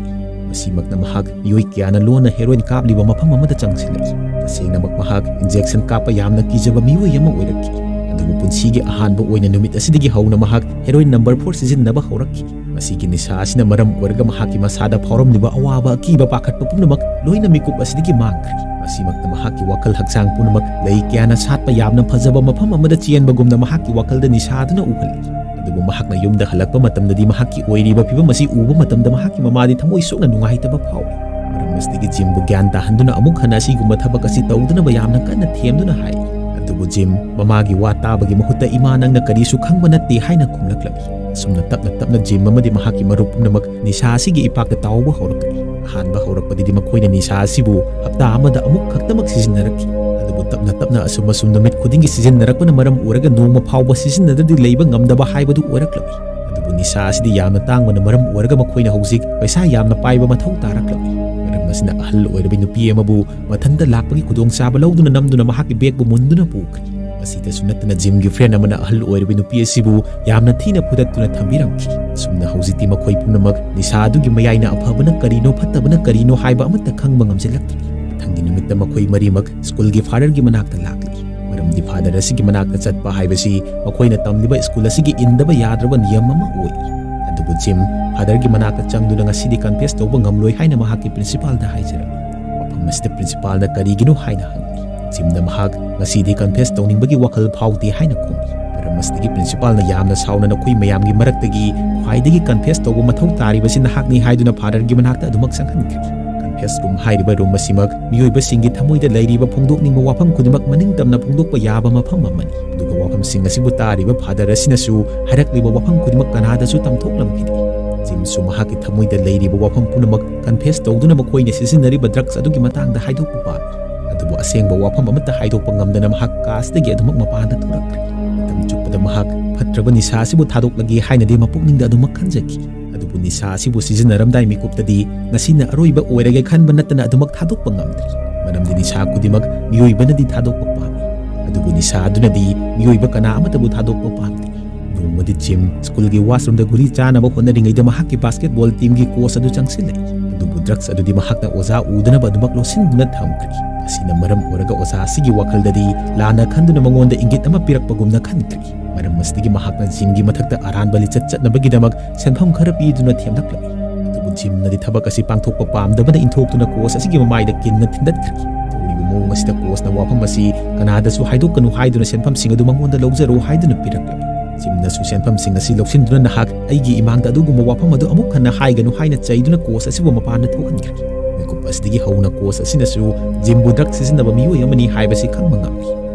ꯃꯁꯤꯃꯛꯅ ꯃꯍꯥꯛ ꯃꯤꯑꯣꯏ ꯀꯌꯥꯅ ꯂꯣꯟꯅ heroin ꯀꯥꯞꯂꯤꯕ ꯃꯐꯝ ꯑꯃꯗ ꯆꯪꯁꯤꯜꯂꯛꯏ꯫ ꯇꯁꯦꯡꯅꯃꯛ ꯃꯍꯥꯛ injection ꯀꯥꯞꯄ ꯌꯥꯝꯅ ꯀꯤꯖꯕ ꯃꯤꯑꯣꯏ ꯑꯃ ꯑꯣꯏꯔꯛꯈꯤ꯫ ꯑꯗꯨꯕꯨ ꯄꯨꯟꯁꯤꯒꯤ ꯑꯍꯥꯟꯕ ꯑꯣꯏꯅ ꯅꯨꯃꯤꯠ ꯑꯁꯤꯗꯒꯤ ꯍꯧꯅ ꯃꯍꯥꯛ heroin number four ꯁꯤꯖꯤꯟꯅꯕ ꯍꯧꯔꯛꯈꯤ꯫ ꯃꯁꯤꯒꯤ ꯅꯤꯁꯥ ꯑꯁꯤꯅ ꯃꯔꯝ ꯑꯣꯏꯔꯒ ꯃꯍꯥꯛꯀꯤ ꯃꯁꯥꯗ ꯐꯥꯎꯔꯝꯂꯤꯕ ꯑꯋꯥꯕ, ꯑꯀꯤꯕ, ꯄꯥꯈꯠꯄ ꯄꯨꯝꯅꯃꯛ ꯂꯣꯏꯅ ꯃꯤꯀꯨꯞ ꯑꯁꯤꯗꯒꯤ ꯃꯥꯡꯈ꯭ꯔꯦ꯫ ꯃꯁꯤꯃꯛꯅ ꯃꯍꯥꯛꯀꯤ ꯋꯥꯈꯜ ꯍꯛꯆꯥꯡ ꯄꯨꯝꯅꯃꯛ ꯂꯩ ꯀꯌꯥꯅ ꯁꯥꯠꯄ ꯌꯥꯝꯅ ꯐꯖꯕ ꯃꯐꯝ ꯑꯃꯗ ꯆꯦꯟꯕꯒꯨꯝꯅ ꯃꯍꯥꯛꯀꯤ ꯋꯥꯈꯜꯗ ꯅꯤꯁꯥꯗꯨꯅ ꯎꯍꯜꯂꯤ꯫ ꯑꯗꯨꯕꯨ ꯃꯍꯥꯛꯅ ꯌꯨꯝꯗ ꯍꯜꯂꯛꯄ ꯃꯇꯝꯗꯗꯤ ꯃꯍꯥꯛꯀꯤ ꯑꯣꯏꯔꯤꯕ ꯐꯤꯚꯝ ꯑꯁꯤ ꯎꯕ ꯃꯇꯝꯗ ꯃꯍꯥꯛꯀꯤ ꯃꯃꯥꯗꯤ ꯊꯃꯣꯏ ꯁꯣꯛꯅ ꯅꯨꯡꯉꯥꯏꯇꯕ ꯐꯥꯎꯏ꯫ ꯃꯔꯝ ꯑꯁꯤꯗꯒꯤ ꯖꯤꯝꯕꯨ ꯒ꯭ꯌꯥꯟ ꯇꯥꯍꯟꯗꯨꯅ ꯑꯃꯨꯛ ꯍꯟꯅ ꯑꯁꯤꯒꯨꯝꯕ ꯊꯕꯛ ꯑꯁꯤ ꯇꯧꯗꯅꯕ ꯌꯥꯝꯅ ꯀꯟꯅ ꯊꯦꯝꯗꯨꯅ ꯍꯥꯏ꯫ ꯑꯗꯨꯕꯨ ꯖꯤꯝ ꯃꯃꯥꯒꯤ ꯋꯥ ꯇꯥꯕꯒꯤ ꯃꯍꯨꯠꯇ "ꯏꯃꯥ, ꯅꯪꯅ ꯀꯔꯤꯁꯨ ꯈꯪꯕ ꯅꯠꯇꯦ" ꯍꯥꯏꯅ ꯈꯨꯝꯂꯛꯂꯝꯃꯤ꯫ ꯑꯁꯨꯝꯅ ꯇꯞꯅ ꯇꯞꯅ ꯖꯤꯝ ꯑꯃꯗꯤ ꯃꯍꯥꯛꯀꯤ ꯃꯔꯨꯞ ꯄꯨꯝꯅꯃꯛ ꯅꯤꯁꯥ ꯑꯁꯤꯒꯤ ꯏꯄꯥꯛꯇ ꯇꯥꯎꯕ ꯍꯧꯔꯛꯂꯤ꯫ ꯑꯍꯥꯟꯕ ꯍꯧꯔꯛꯄꯗꯗꯤ ꯃꯈꯣꯏꯅ ꯅꯤꯁꯥ ꯑꯁꯤꯕꯨ ꯍꯞꯇꯥ ꯑꯃꯗ ꯑꯃꯨꯛ ꯈꯛꯇꯃꯛ ꯁꯤꯖꯤꯟꯅꯔꯛꯈꯤ꯫ ꯑꯗꯨꯕꯨ ꯇꯞꯅ ꯇꯞꯅ ꯑꯁꯨꯝ ꯑꯁꯨꯝ ꯅꯨꯃꯤꯠ ꯈꯨꯗꯤꯡꯒꯤ ꯁꯤꯖꯤꯟꯅꯔꯛꯄꯅ ꯃꯔꯝ ꯑꯣꯏꯔꯒ ꯅꯣꯡꯃ ꯐꯥꯎꯕ ꯁꯤꯖꯤꯟꯅꯗ꯭ꯔꯗꯤ ꯂꯩꯕ ꯉꯝꯗꯕ ꯍꯥꯏꯕꯗꯨ ꯑꯣꯏꯔꯛꯂꯝꯃꯤ꯫ ꯑꯗꯨꯕꯨ ꯅꯤꯁꯥ ꯑꯁꯤꯗꯤ ꯌꯥꯝꯅ ꯇꯥꯡꯕꯅ ꯃꯔꯝ ꯑꯣꯏꯔꯒ ꯃꯈꯣꯏꯅ ꯍꯧꯖꯤꯛ ꯄꯩꯁꯥ ꯌꯥꯝꯅ ꯄꯥꯏꯕ ꯃꯊꯧ ꯇꯥꯔꯛꯂꯝꯃꯤ꯫ ꯃꯔꯝ ꯑꯁꯤꯅ ꯑꯍꯜ ꯑꯣꯏꯔꯕꯤ ꯅꯨꯄꯤ ꯑꯃꯕꯨ ꯃꯊꯟꯇ ꯂꯥꯛꯄꯒꯤ ꯈꯨꯗꯣꯡꯆꯥꯕ ꯂꯧꯗꯨꯅ ꯅꯝꯗꯨꯅ ꯃꯍꯥꯛꯀꯤ ꯕꯦꯒꯄꯨ ꯃꯨꯟꯗꯨꯅ ꯄꯨꯈ꯭ꯔꯦ꯫ ꯃꯁꯤꯗꯁꯨ ꯅꯠꯇꯅ ꯖꯤꯝꯒꯤ ꯐ꯭ꯔꯦꯟ ꯑꯃꯅ ꯑꯍꯜ ꯑꯣꯏꯔꯕ ꯅꯨꯄꯤ ꯑꯁꯤꯕꯨ ꯌꯥꯝꯅ ꯊꯤꯅ ꯐꯨꯗꯠꯇꯨꯅ ꯊꯝꯕꯤꯔꯝꯈꯤ꯫ ꯑꯁꯨꯝꯅ ꯍꯧꯖꯤꯛꯇꯤ ꯃꯈꯣꯏ ꯄꯨꯝꯅꯃꯛ ꯅꯤꯁꯥ ꯑꯗꯨꯒꯤ ꯃꯌꯥꯏꯅ ꯑꯐꯕꯅ ꯀꯔꯤꯅꯣ ꯐꯠꯇꯕꯅ ꯀꯔꯤꯅꯣ ꯍꯥꯏꯕ ꯑꯃꯠꯇ ꯈꯪꯕ ꯉꯝꯁꯤꯜꯂꯛꯇ꯭ꯔꯦ꯫ ꯃꯊꯪꯒꯤ ꯅꯨꯃꯤꯠꯇ ꯃꯈꯣꯏ ꯃꯔꯤꯃꯛ ꯁ꯭ꯀꯨꯜꯒꯤ ꯐꯥꯗꯔꯒꯤ ꯃꯅꯥꯛꯇ ꯂꯥꯛꯂꯤ꯫ ꯃꯔꯝꯗꯤ ꯐꯥꯗꯔ ꯑꯁꯤꯒꯤ ꯃꯅꯥꯛꯇ ꯆꯠꯄ ꯍꯥꯏꯕꯁꯤ ꯃꯈꯣꯏꯅ ꯇꯝꯂꯤꯕ ꯁ꯭ꯀꯨꯜ ꯑꯁꯤꯒꯤ ꯏꯟꯗꯕ ꯌꯥꯗ꯭ꯔꯕ ꯅꯤꯌꯝ ꯑꯃ ꯑꯣꯏ꯫ ꯑꯗꯨꯕꯨ ꯖꯤꯝ ꯐꯥꯗꯔꯒꯤ ꯃꯅꯥꯛꯇ ꯆꯪꯗꯨꯅ ꯉꯁꯤꯗꯤ ꯀꯟꯐꯦꯁ ꯇꯧꯕ ꯉꯝꯂꯣꯏ ꯍꯥꯏꯅ ꯃꯍꯥꯛꯀꯤ ꯄ꯭ꯔꯤꯟꯁꯤꯄꯥꯜꯗ ꯍꯥꯏꯖꯔꯝꯃꯤ꯫ ꯃꯐꯝ ꯑꯁꯤꯗ ꯄ꯭ꯔꯤꯟꯁꯤꯄꯥꯜꯅ ꯀꯔꯤꯒꯤꯅꯣ ꯍꯥꯏꯅ ꯍꯪꯂꯤ꯫ ꯖꯤꯝꯅ ꯃꯍꯥꯛ ꯉꯁꯤꯗꯤ ꯀꯟꯐꯦꯁ ꯇꯧꯅꯤꯡꯕꯒꯤ ꯋꯥꯈꯜ ꯐꯥꯎꯗꯦ ꯍꯥꯏꯅ ꯈꯨꯝꯃꯤ꯫ ꯃꯔꯝ ꯑꯁꯤꯗꯒꯤ ꯄ꯭ꯔꯤꯟꯁꯤꯄꯥꯜꯅ ꯌꯥꯝꯅ ꯁꯥꯎꯅ ꯅꯈꯣꯏ ꯃꯌꯥꯝꯒꯤ ꯃꯔꯛꯇꯒꯤ ꯈ꯭ꯋꯥꯏꯗꯒꯤ ꯀꯟꯐꯦꯁ ꯇꯧꯕ ꯃꯊꯧ ꯇꯥꯔꯤꯕꯁꯤ ꯅꯍꯥꯛꯅꯤ ꯍꯥꯏꯗꯨꯅ ꯐꯥꯗꯔꯒꯤ ꯃꯅꯥꯛꯇ ꯑꯗꯨꯃꯛ ꯆꯪꯍꯟꯈ꯭ꯔꯦ꯫ ꯀꯟꯐꯦꯁ ꯔꯨꯝ ꯍꯥꯏꯔꯤꯕ ꯔꯨꯝ ꯑꯁꯤꯃꯛ ꯃꯤꯑꯣꯏꯕꯁꯤꯡꯒꯤ ꯊꯃꯣꯏꯗ ꯂꯩꯔꯤꯕ ꯐꯣꯡꯗꯣꯛꯅꯤꯡꯕ ꯋꯥꯐꯝ ꯈꯨꯗꯤꯡꯃꯛ ꯃꯅꯤꯡ ꯇꯝꯅ ꯐꯣꯡꯗꯣꯛꯄ ꯌꯥꯕ ꯃꯐꯝ ꯑꯃꯅꯤ꯫ ꯑꯗꯨꯒ ꯋꯥꯐꯝꯁꯤꯡ ꯑꯁꯤꯕꯨ ꯇꯥꯔꯤꯕ ꯐꯥꯗꯔ ꯑꯁꯤꯅꯁꯨ ꯍꯥꯏꯔꯛꯂꯤꯕ ꯋꯥꯐꯝ ꯈꯨꯗꯤꯡꯃꯛ ꯀꯅꯥꯗꯁꯨ ꯇꯝꯊꯣꯛꯂꯝꯈꯤꯗꯦ꯫ ꯖꯤꯝꯁꯨ ꯃꯍꯥꯛꯀꯤ ꯊꯃꯣꯏꯗ ꯂꯩꯔꯤꯕ ꯋꯥꯐꯝ ꯄꯨꯝꯅꯃꯛ ꯀꯟꯐꯦꯁ ꯇꯧꯗꯨꯅ ꯃꯈꯣꯏꯅ ꯁꯤꯖꯤꯟꯅꯔꯤꯕ ꯗ꯭ꯔꯒꯁ ꯑꯗꯨꯒꯤ ꯃꯇꯥꯡꯗ ꯍꯥꯏꯗꯣꯛꯄ ꯄꯥꯝꯃꯤ꯫ ꯑꯗꯨꯕꯨ ꯑꯁꯦꯡꯕ ꯋꯥꯐꯝ ꯑꯃꯠꯇ ꯍꯥꯏꯗꯣꯛꯄ ꯉꯝꯗꯅ ꯃꯍꯥꯛ ꯀ꯭ꯂꯥꯁꯇꯒꯤ ꯑꯗꯨꯃꯛ ꯃꯄꯥꯟꯗ ꯊꯣꯔꯛꯈ꯭ꯔꯦ꯫ ꯃꯇꯝ ꯆꯨꯞꯄꯗ ꯃꯍꯥꯛ ꯐꯠꯇ꯭ꯔꯕ ꯅꯤꯁꯥ ꯑꯁꯤꯕꯨ ꯊꯥꯗꯣꯛꯂꯒꯦ ꯍꯥꯏꯅꯗꯤ ꯃꯄꯨꯛꯅꯤꯡꯗ ꯑꯗꯨꯃꯛ ꯈꯟꯖꯈꯤ꯫ ꯑꯗꯨꯕꯨ ꯅꯤꯁꯥ ꯑꯁꯤꯕꯨ ꯁꯤꯖꯤꯟꯅꯔꯝꯗꯥꯏ ꯃꯤꯀꯨꯞꯇꯗꯤ ꯉꯁꯤꯅ ꯑꯔꯣꯏꯕ ꯑꯣꯏꯔꯒꯦ ꯈꯟꯕ ꯅꯠꯇꯅ ꯑꯗꯨꯃꯛ ꯊꯥꯗꯣꯛꯄ ꯉꯝꯗ꯭ꯔꯤ꯫ ꯃꯔꯝꯗꯤ ꯅꯤꯁꯥ ꯈꯨꯗꯤꯡꯃꯛ ꯃꯤꯑꯣꯏꯕꯅꯗꯤ ꯊꯥꯗꯣꯛꯄ ꯄꯥꯝꯃꯤ꯫ ꯑꯗꯨꯕꯨ ꯅꯤꯁꯥ ꯑꯗꯨꯅꯗꯤ ꯃꯤꯑꯣꯏꯕ ꯀꯅꯥ ꯑꯃꯠꯇꯕꯨ ꯊꯥꯗꯣꯛꯄ ꯄꯥꯝꯗꯦ꯫ ꯅꯣꯡꯃꯗꯤ ꯖꯤꯝ ꯁ꯭ꯀꯨꯜꯒꯤ ꯋꯥꯁꯔꯨꯝꯗ ꯒꯨꯂꯤ ꯆꯥꯅꯕ ꯍꯣꯠꯅꯔꯤꯉꯩꯗ ꯃꯍꯥꯛꯀꯤ ꯕꯥꯁꯀꯦꯠꯕꯣꯜ ꯇꯤꯝꯒꯤ ꯀꯣꯆ ꯑꯗꯨ ꯆꯪꯁꯤꯜꯂꯛꯏ꯫ ꯑꯗꯨꯕꯨ ꯗ꯭ꯔꯒꯁ ꯑꯗꯨꯗꯤ ꯃꯍꯥꯛꯅ ꯑꯣꯖꯥ ꯎꯗꯅꯕ ꯑꯗꯨꯃꯛ ꯂꯣꯠꯁꯤꯟꯗꯨꯅ ꯊꯝꯈ꯭ꯔꯦ꯫ ꯑꯁꯤꯅ ꯃꯔꯝ ꯑꯣꯏꯔꯒ ꯑꯣꯖꯥ ꯑꯁꯤꯒꯤ ꯋꯥꯈꯜꯗꯗꯤ ꯂꯥꯟꯅ ꯈꯟꯗꯨꯅ ꯃꯉꯣꯟꯗ ꯏꯪꯒꯤꯠ ꯑꯃ ꯄꯤꯔꯛꯄꯒꯨꯝꯅ ꯈꯟꯈ꯭ꯔꯦ꯫ ꯃꯔꯝ ꯑꯁꯤꯗꯒꯤ ꯃꯍꯥꯛꯅ ꯖꯤꯝꯒꯤ ꯃꯊꯛꯇ ꯑꯔꯥꯟꯕ ꯂꯤꯆꯠ ꯆꯠꯅꯕꯒꯤꯗꯃꯛ ꯁꯦꯟꯐꯝ ꯈꯔ ꯄꯤꯗꯨꯅ ꯊꯦꯝꯂꯛꯂꯝꯃꯤ꯫ ꯑꯗꯨꯕꯨ ꯖꯤꯝꯅꯗꯤ ꯊꯕꯛ ꯑꯁꯤ ꯄꯥꯡꯊꯣꯛꯄ ꯄꯥꯝꯗꯕꯅ ꯏꯟꯊꯣꯛꯇꯨꯅ ꯀꯣꯆ ꯑꯁꯤꯒꯤ ꯃꯃꯥꯏꯗ ꯀꯤꯟꯅ ꯊꯤꯟꯗꯠꯈ꯭ꯔꯦ꯫ ꯇꯧꯔꯤꯕ ꯃꯑꯣꯡ ꯑꯁꯤꯗ ꯀꯣꯆꯅ ꯋꯥꯐꯝ ꯑꯁꯤ ꯀꯅꯥꯗꯁꯨ ꯍꯥꯏꯗꯣꯛꯀꯅꯨ ꯍꯥꯏꯗꯨꯅ ꯁꯦꯟꯐꯝꯁꯤꯡ ꯑꯗꯨ ꯃꯉꯣꯟꯗ ꯂꯧꯖꯔꯣ ꯍꯥꯏꯗꯨꯅ ꯄꯤꯔꯛꯂꯝꯃꯤ꯫ ꯖꯤꯝꯅꯁꯨ ꯁꯦꯟꯐꯝꯁꯤꯡ ꯑꯁꯤ ꯂꯧꯁꯤꯟꯗꯨꯅ ꯅꯍꯥꯛ ꯑꯩꯒꯤ ꯏꯃꯥꯡꯗ ꯑꯗꯨꯒꯨꯝꯕ ꯋꯥꯐꯝ ꯑꯗꯨ ꯑꯃꯨꯛ ꯍꯟꯅ ꯍꯥꯏꯒꯅꯨ ꯍꯥꯏꯅ ꯆꯩꯗꯨꯅ ꯀꯣꯆ ꯑꯁꯤꯕꯨ ꯃꯄꯥꯟꯗ ꯊꯣꯛꯍꯟꯈ꯭ꯔꯦ꯫ ꯃꯤꯀꯨꯞ ꯑꯁꯤꯗꯒꯤ ꯍꯧꯅ ꯀꯣꯆ ꯑꯁꯤꯅꯁꯨ ꯖꯤꯝꯕꯨ ꯗ꯭ꯔꯒ ꯁꯤꯖꯤꯟꯅꯕ ꯃꯤꯑꯣꯏ ꯑꯃꯅꯤ ꯍꯥꯏꯕꯁꯤ ꯈꯪꯕ ꯉꯝꯃꯤ꯫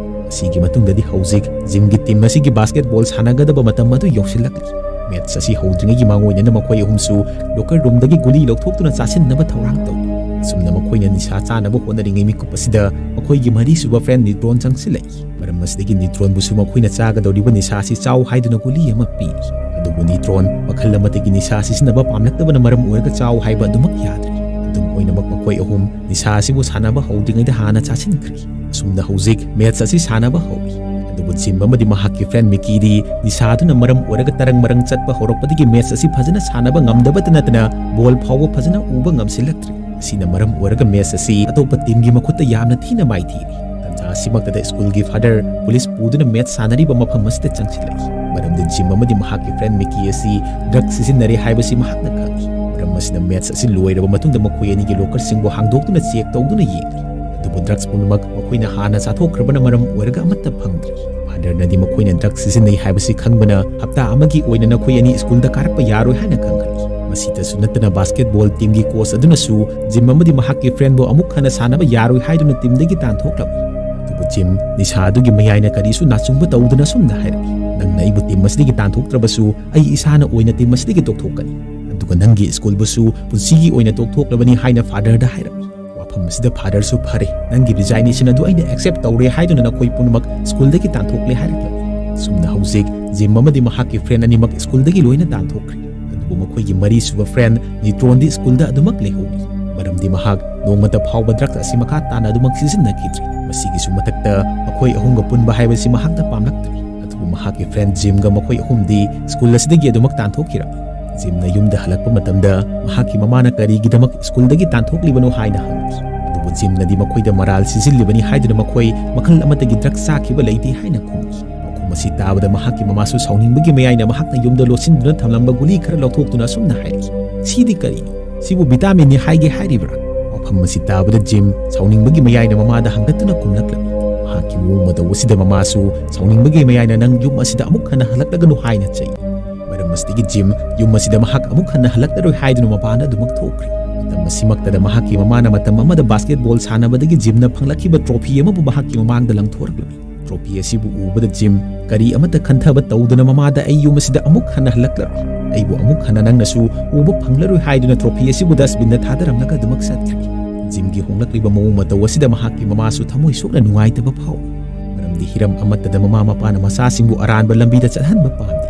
ꯑꯁꯤꯒꯤ ꯃꯇꯨꯡꯗꯗꯤ ꯍꯧꯖꯤꯛ ꯖꯤꯝꯒꯤ ꯇꯤꯝ ꯑꯁꯤꯒꯤ ꯕꯥꯁꯀꯦꯠꯕꯣꯜ ꯁꯥꯟꯅꯒꯗꯕ ꯃꯇꯝ ꯑꯗꯨ ꯌꯧꯁꯤꯜꯂꯛꯂꯤ꯫ ꯃꯦꯠꯆ ꯑꯁꯤ ꯍꯧꯗ꯭ꯔꯤꯉꯩꯒꯤ ꯃꯥꯡꯑꯣꯏꯅꯅ ꯃꯈꯣꯏ ꯑꯍꯨꯝꯁꯨ ꯂꯣꯀꯔ ꯔꯨꯝꯗꯒꯤ ꯒꯨꯂꯤ ꯂꯧꯊꯣꯛꯇꯨꯅ ꯆꯥꯁꯤꯟꯅꯕ ꯊꯧꯔꯥꯡ ꯇꯧꯏ꯫ ꯑꯁꯨꯝꯅ ꯃꯈꯣꯏꯅ ꯅꯤꯁꯥ ꯆꯥꯅꯕ ꯍꯣꯠꯅꯔꯤꯉꯩ ꯃꯤꯀꯨꯞ ꯑꯁꯤꯗ ꯃꯈꯣꯏꯒꯤ ꯃꯔꯤꯁꯨꯕ ꯐ꯭ꯔꯦꯟ ꯅꯤꯇ꯭ꯔꯣꯟ ꯆꯪꯁꯤꯜꯂꯛꯏ꯫ ꯃꯔꯝ ꯑꯁꯤꯗꯒꯤ ꯅꯤꯇ꯭ꯔꯣꯟꯕꯨꯁꯨ ꯃꯈꯣꯏꯅ ꯆꯥꯒꯗꯧꯔꯤꯕ ꯅꯤꯁꯥ ꯑꯁꯤ ꯆꯥꯎ ꯍꯥꯏꯗꯨꯅ ꯒꯨꯂꯤ ꯑꯃ ꯄꯤꯔꯤ꯫ ꯑꯗꯨꯕꯨ ꯅꯤꯇ꯭ꯔꯣꯟ ꯃꯈꯜ ꯑꯃꯠꯇꯒꯤ ꯅꯤꯁꯥ ꯁꯤꯖꯤꯟꯅꯕ ꯄꯥꯝꯂꯛꯇꯕꯅ ꯃꯔꯝ ꯑꯣꯏꯔꯒ ꯆꯥꯎ ꯍꯥꯏꯕ ꯑꯗꯨꯃꯛ ꯌꯥꯗ꯭ꯔꯤ꯫ ꯑꯗꯨꯝ ꯑꯣꯏꯅꯃꯛ ꯃꯈꯣꯏ ꯑꯍꯨꯝ ꯅꯤꯁꯥ ꯑꯁꯤꯕꯨ ꯁꯥꯟꯅꯕ ꯍꯧꯗ꯭ꯔꯤꯉꯩꯗ ꯍꯥꯟꯅ ꯆꯥꯁꯤꯟꯈ꯭ꯔꯦ꯫ ꯑꯁꯨꯝꯅ ꯍꯧꯖꯤꯛ ꯃꯦꯠꯆ ꯑꯁꯤ ꯁꯥꯟꯅꯕ ꯍꯧꯔꯤ꯫ ꯑꯗꯨꯕꯨ ꯖꯤꯝ ꯑꯃꯗꯤ ꯃꯍꯥꯛꯀꯤ ꯐ꯭ꯔꯦꯟ ꯃꯤꯀꯤꯗꯤ ꯅꯤꯁꯥꯗꯨꯅ ꯃꯔꯝ ꯑꯣꯏꯔꯒ ꯇꯔꯪ ꯃꯔꯪ ꯆꯠꯄ ꯍꯧꯔꯛꯄꯗꯒꯤ ꯃꯦꯠꯆ ꯑꯁꯤ ꯐꯖꯅ ꯁꯥꯟꯅꯕ ꯉꯝꯗꯕꯇ ꯅꯠꯇꯅ ꯕꯣꯜ ꯐꯥꯎꯕ ꯐꯖꯅ ꯎꯕ ꯉꯝꯁꯤꯜꯂꯛꯇ꯭ꯔꯦ꯫ ꯑꯁꯤꯅ ꯃꯔꯝ ꯑꯣꯏꯔꯒ ꯃꯦꯠꯆ ꯑꯁꯤ ꯑꯇꯣꯞꯄ ꯇꯤꯝꯒꯤ ꯃꯈꯨꯠꯇ ꯌꯥꯝꯅ ꯊꯤꯅ ꯃꯥꯏꯊꯤꯔꯤ꯫ ꯇꯟꯖꯥ ꯑꯁꯤꯃꯛꯇꯗ ꯁ꯭ꯀꯨꯜꯒꯤ ꯐꯥꯗꯔ ꯄꯨꯂꯤꯁ ꯄꯨꯗꯨꯅ ꯃꯦꯠꯆ ꯁꯥꯟꯅꯔꯤꯕ ꯃꯐꯝ ꯑꯁꯤꯗ ꯆꯪꯁꯤꯜꯂꯛꯏ꯫ ꯃꯔꯝꯗꯤ ꯖꯤꯝ ꯑꯃꯗꯤ ꯃꯍꯥꯛꯀꯤ ꯐ꯭ꯔꯦꯟ ꯃꯤꯀꯤ ꯑꯁꯤ ꯗ꯭ꯔꯒ ꯁꯤꯖꯤꯟꯅꯔꯦ ꯍꯥꯏꯕꯁꯤ ꯃꯍꯥꯛꯅ ꯈꯪꯏ꯫ ꯃꯔꯝ ꯑꯁꯤꯅ ꯃꯦꯠꯆ ꯑꯁꯤ ꯂꯣꯏꯔꯕ ꯃꯇꯨꯡꯗ ꯃꯈꯣꯏ ꯑꯅꯤꯒꯤ ꯂꯣꯀꯔꯁꯤꯡꯕꯨ ꯍꯥꯡꯗꯣꯛꯇꯨꯅ ꯆꯦꯛ ꯇꯧꯗꯨꯅ ꯌꯦꯡꯂꯤ꯫ ꯑꯗꯨꯕꯨ ꯗ꯭ꯔꯒꯁ ꯄꯨꯝꯅꯃꯛ ꯃꯈꯣꯏꯅ ꯍꯥꯟꯅ ꯆꯥꯊꯣꯛꯈ꯭ꯔꯕꯅ ꯃꯔꯝ ꯑꯣꯏꯔꯒ ꯑꯃꯠꯇ ꯐꯪꯗ꯭ꯔꯤ꯫ ꯐꯥꯗꯔꯅꯗꯤ ꯃꯈꯣꯏꯅ ꯗ꯭ꯔꯒ ꯁꯤꯖꯤꯟꯅꯩ ꯍꯥꯏꯕꯁꯤ ꯈꯪꯕꯅ ꯍꯞꯇꯥ ꯑꯃꯒꯤ ꯑꯣꯏꯅ ꯅꯈꯣꯏ ꯑꯅꯤ ꯁ꯭ꯀꯨꯜꯗ ꯀꯥꯔꯛꯄ ꯌꯥꯔꯣꯏ ꯍꯥꯏꯅ ꯈꯪꯍꯜꯂꯤ꯫ ꯃꯁꯤꯗꯁꯨ ꯅꯠꯇꯅ ꯕꯥꯁꯀꯦꯠꯕꯣꯜ ꯇꯤꯝꯒꯤ ꯀꯣꯆ ꯑꯗꯨꯅꯁꯨ ꯖꯤꯝ ꯑꯃꯗꯤ ꯃꯍꯥꯛꯀꯤ ꯐ꯭ꯔꯦꯟꯕꯨ ꯑꯃꯨꯛ ꯍꯟꯅ ꯁꯥꯟꯅꯕ ꯌꯥꯔꯣꯏ ꯍꯥꯏꯗꯨꯅ ꯇꯤꯝꯗꯒꯤ ꯇꯥꯟꯊꯣꯛꯂꯝꯃꯤ꯫ ꯑꯗꯨꯕꯨ ꯖꯤꯝ ꯅꯤꯁꯥ ꯑꯗꯨꯒꯤ ꯃꯌꯥꯏꯅ ꯀꯔꯤꯁꯨ ꯅꯥꯆꯨꯡꯕ ꯇꯧꯗꯅ ꯑꯁꯨꯝꯅ ꯍꯥꯏꯔꯛꯏ, "ꯅꯪꯅ ꯑꯩꯕꯨ ꯇꯤꯝ ꯑꯁꯤꯗꯒꯤ ꯇꯥꯟꯊꯣꯛꯇ꯭ꯔꯕꯁꯨ ꯑꯩ ꯏꯁꯥꯅ ꯑꯣꯏꯅ ꯇꯤꯝ ꯑꯁꯤꯗꯒꯤ ꯇꯣꯛꯊꯣꯛꯀꯅꯤ꯫ ꯑꯗꯨꯒ ꯅꯪꯒꯤ ꯁ꯭ꯀꯨꯜꯕꯨꯁꯨ ꯄꯨꯟꯁꯤꯒꯤ ꯑꯣꯏꯅ ꯇꯣꯛꯊꯣꯛꯂꯕꯅꯤ" ꯍꯥꯏꯅ ꯐꯥꯗꯔꯗ ꯍꯥꯏꯔꯝꯃꯤ꯫ ꯋꯥꯐꯝ ꯑꯁꯤꯗ ꯐꯥꯗꯔꯁꯨ, "ꯐꯔꯦ, ꯅꯪꯒꯤ ꯔꯤꯖꯥꯏꯅꯦꯁꯟ ꯑꯗꯨ ꯑꯩꯅ ꯑꯦꯛꯁꯦꯞ ꯇꯧꯔꯦ ꯍꯥꯏꯗꯨꯅ ꯅꯈꯣꯏ ꯄꯨꯝꯅꯃꯛ ꯁ꯭ꯀꯨꯜꯗꯒꯤ ꯇꯥꯟꯊꯣꯛꯂꯦ" ꯍꯥꯏꯔꯛꯂꯝꯃꯤ꯫ ꯑꯁꯨꯝꯅ ꯍꯧꯖꯤꯛ ꯖꯤꯝ ꯑꯃꯗꯤ ꯃꯍꯥꯛꯀꯤ ꯐ꯭ꯔꯦꯟ ꯑꯅꯤꯃꯛ ꯁ꯭ꯀꯨꯜꯗꯒꯤ ꯂꯣꯏꯅ ꯇꯥꯟꯊꯣꯛꯈ꯭ꯔꯦ꯫ ꯑꯗꯨꯕꯨ ꯃꯈꯣꯏꯒꯤ ꯃꯔꯤꯁꯨꯕ ꯐ꯭ꯔꯦꯟ ꯅꯤꯇ꯭ꯔꯣꯟꯗꯤ ꯁ꯭ꯀꯨꯜꯗ ꯑꯗꯨꯃꯛ ꯂꯩꯍꯧꯔꯤ꯫ ꯃꯔꯝꯗꯤ ꯃꯍꯥꯛ ꯅꯣꯡꯃꯇ ꯐꯥꯎꯕ ꯗ꯭ꯔꯒ ꯑꯁꯤ ꯃꯈꯥ ꯇꯥꯅ ꯑꯗꯨꯃꯛ ꯁꯤꯖꯤꯟꯅꯈꯤꯗ꯭ꯔꯤ꯫ ꯃꯁꯤꯒꯤꯁꯨ ꯃꯊꯛꯇ ꯃꯈꯣꯏ ꯑꯍꯨꯝꯒ ꯄꯨꯟꯕ ꯍꯥꯏꯕꯁꯤ ꯃꯍꯥꯛꯅ ꯄꯥꯝꯂꯛꯇ꯭ꯔꯤ꯫ ꯑꯗꯨꯕꯨ ꯃꯍꯥꯛꯀꯤ ꯐ꯭ꯔꯦꯟ ꯖꯤꯝꯒ ꯃꯈꯣꯏ ꯑꯍꯨꯝꯗꯤ ꯁ꯭ꯀꯨꯜ ꯑꯁꯤꯗꯒꯤ ꯑꯗꯨꯃꯛ ꯇꯥꯟꯊꯣꯛꯈꯤꯔꯝꯃꯤ꯫ ꯖꯤꯝꯅ ꯌꯨꯝꯗ ꯍꯜꯂꯛꯄ ꯃꯇꯝꯗ ꯃꯍꯥꯛꯀꯤ ꯃꯃꯥꯅ ꯀꯔꯤꯒꯤꯗꯃꯛ ꯁ꯭ꯀꯨꯜꯗꯒꯤ ꯇꯥꯟꯊꯣꯛꯂꯤꯕꯅꯣ ꯍꯥꯏꯅ ꯍꯪꯈꯤ꯫ ꯑꯗꯨꯕꯨ ꯖꯤꯝꯅꯗꯤ ꯃꯈꯣꯏꯗ ꯃꯔꯥꯜ ꯁꯤꯖꯤꯜꯂꯤꯕꯅꯤ ꯍꯥꯏꯗꯨꯅ ꯃꯈꯣꯏ ꯃꯈꯜ ꯑꯃꯠꯇꯒꯤ ꯗ꯭ꯔꯒ ꯆꯥꯈꯤꯕ ꯂꯩꯇꯦ ꯍꯥꯏꯅ ꯈꯨꯝꯈꯤ꯫ ꯄꯥꯎꯈꯨꯝ ꯑꯁꯤ ꯇꯥꯕꯗ ꯃꯍꯥꯛꯀꯤ ꯃꯃꯥꯁꯨ ꯁꯥꯎꯅꯤꯡꯕꯒꯤ ꯃꯌꯥꯏꯅ ꯃꯍꯥꯛꯅ ꯌꯨꯝꯗ ꯂꯣꯠꯁꯤꯟꯗꯨꯅ ꯊꯝꯂꯝꯕ ꯒꯨꯂꯤ ꯈꯔ ꯂꯧꯊꯣꯛꯇꯨꯅ ꯑꯁꯨꯝꯅ ꯍꯥꯏꯔꯛꯏ, "ꯁꯤꯗꯤ ꯀꯔꯤꯅꯣ? ꯁꯤꯕꯨ ꯚꯤꯇꯥꯃꯤꯟꯅꯤ ꯍꯥꯏꯒꯦ ꯍꯥꯏꯔꯤꯕ꯭ꯔꯥ?" ꯋꯥꯐꯝ ꯑꯁꯤ ꯇꯥꯕꯗ ꯖꯤꯝ ꯁꯥꯎꯅꯤꯡꯕꯒꯤ ꯃꯌꯥꯏꯅ ꯃꯃꯥꯗ ꯍꯪꯒꯠꯇꯨꯅ ꯈꯨꯝꯂꯛꯂꯝꯃꯤ꯫ ꯃꯍꯥꯛꯀꯤ ꯃꯑꯣꯡ ꯃꯇꯧ ꯑꯁꯤꯗ ꯃꯃꯥꯁꯨ ꯁꯥꯎꯅꯤꯡꯕꯒꯤ ꯃꯌꯥꯏꯅ "ꯅꯪ ꯌꯨꯝ ꯑꯁꯤꯗ ꯑꯃꯨꯛ ꯍꯟꯅ ꯍꯜꯂꯛꯂꯒꯅꯨ" ꯍꯥꯏꯅ ꯆꯩ꯫ ꯃꯔꯝ ꯑꯁꯤꯗꯒꯤ ꯖꯤꯝ ꯌꯨꯝ ꯑꯁꯤꯗ ꯃꯍꯥꯛ ꯑꯃꯨꯛ ꯍꯟꯅ ꯍꯜꯂꯛꯂꯔꯣꯏ ꯍꯥꯏꯗꯨꯅ ꯃꯄꯥꯟꯗ ꯑꯗꯨꯃꯛ ꯊꯣꯛꯈ꯭ꯔꯦ꯫ ꯃꯇꯝ ꯑꯁꯤꯃꯛꯇꯗ ꯃꯍꯥꯛꯀꯤ ꯃꯃꯥꯅ ꯃꯇꯝ ꯑꯃꯗ ꯕꯥꯁꯀꯦꯠꯕꯣꯜ ꯁꯥꯟꯅꯕꯗꯒꯤ ꯖꯤꯝꯅ ꯐꯪꯂꯛꯈꯤꯕ ꯇ꯭ꯔꯣꯐꯤ ꯑꯃꯕꯨ ꯃꯍꯥꯛꯀꯤ ꯃꯃꯥꯡꯗ ꯂꯪꯊꯣꯔꯛꯂꯝꯃꯤ꯫ ꯇ꯭ꯔꯣꯐꯤ ꯑꯁꯤꯕꯨ ꯎꯕꯗ ꯖꯤꯝ ꯀꯔꯤ ꯑꯃꯠꯇ ꯈꯟꯊꯕ ꯇꯧꯗꯅ ꯃꯃꯥꯗ, "ꯑꯩ ꯌꯨꯝ ꯑꯁꯤꯗ ꯑꯃꯨꯛ ꯍꯟꯅ ꯍꯜꯂꯛꯂꯔꯣꯏ, ꯑꯩꯕꯨ ꯑꯃꯨꯛ ꯍꯟꯅ ꯅꯪꯅꯁꯨ ꯎꯕ ꯐꯪꯂꯔꯣꯏ" ꯍꯥꯏꯗꯨꯅ ꯇ꯭ꯔꯣꯐꯤ ꯑꯁꯤꯕꯨ ꯗꯁꯕꯤꯟꯗ ꯊꯥꯗꯔꯝꯂꯒ ꯑꯗꯨꯃꯛ ꯆꯠꯈ꯭ꯔꯦ꯫ ꯖꯤꯝꯒꯤ ꯍꯣꯡꯂꯛꯂꯤꯕ ꯃꯑꯣꯡ ꯃꯇꯧ ꯑꯁꯤꯗ ꯃꯍꯥꯛꯀꯤ ꯃꯃꯥꯁꯨ ꯊꯃꯣꯏ ꯁꯣꯛꯅ ꯅꯨꯡꯉꯥꯏꯇꯕ ꯐꯥꯎꯏ꯫ ꯃꯔꯝꯗꯤ ꯍꯤꯔꯝ ꯑꯃꯠꯇꯗ ꯃꯃꯥ ꯃꯄꯥꯅ ꯃꯆꯥꯁꯤꯡꯕꯨ ꯑꯔꯥꯟꯕ ꯂꯝꯕꯤꯗ ꯆꯠꯍꯟꯕ ꯄꯥꯝꯗꯦ꯫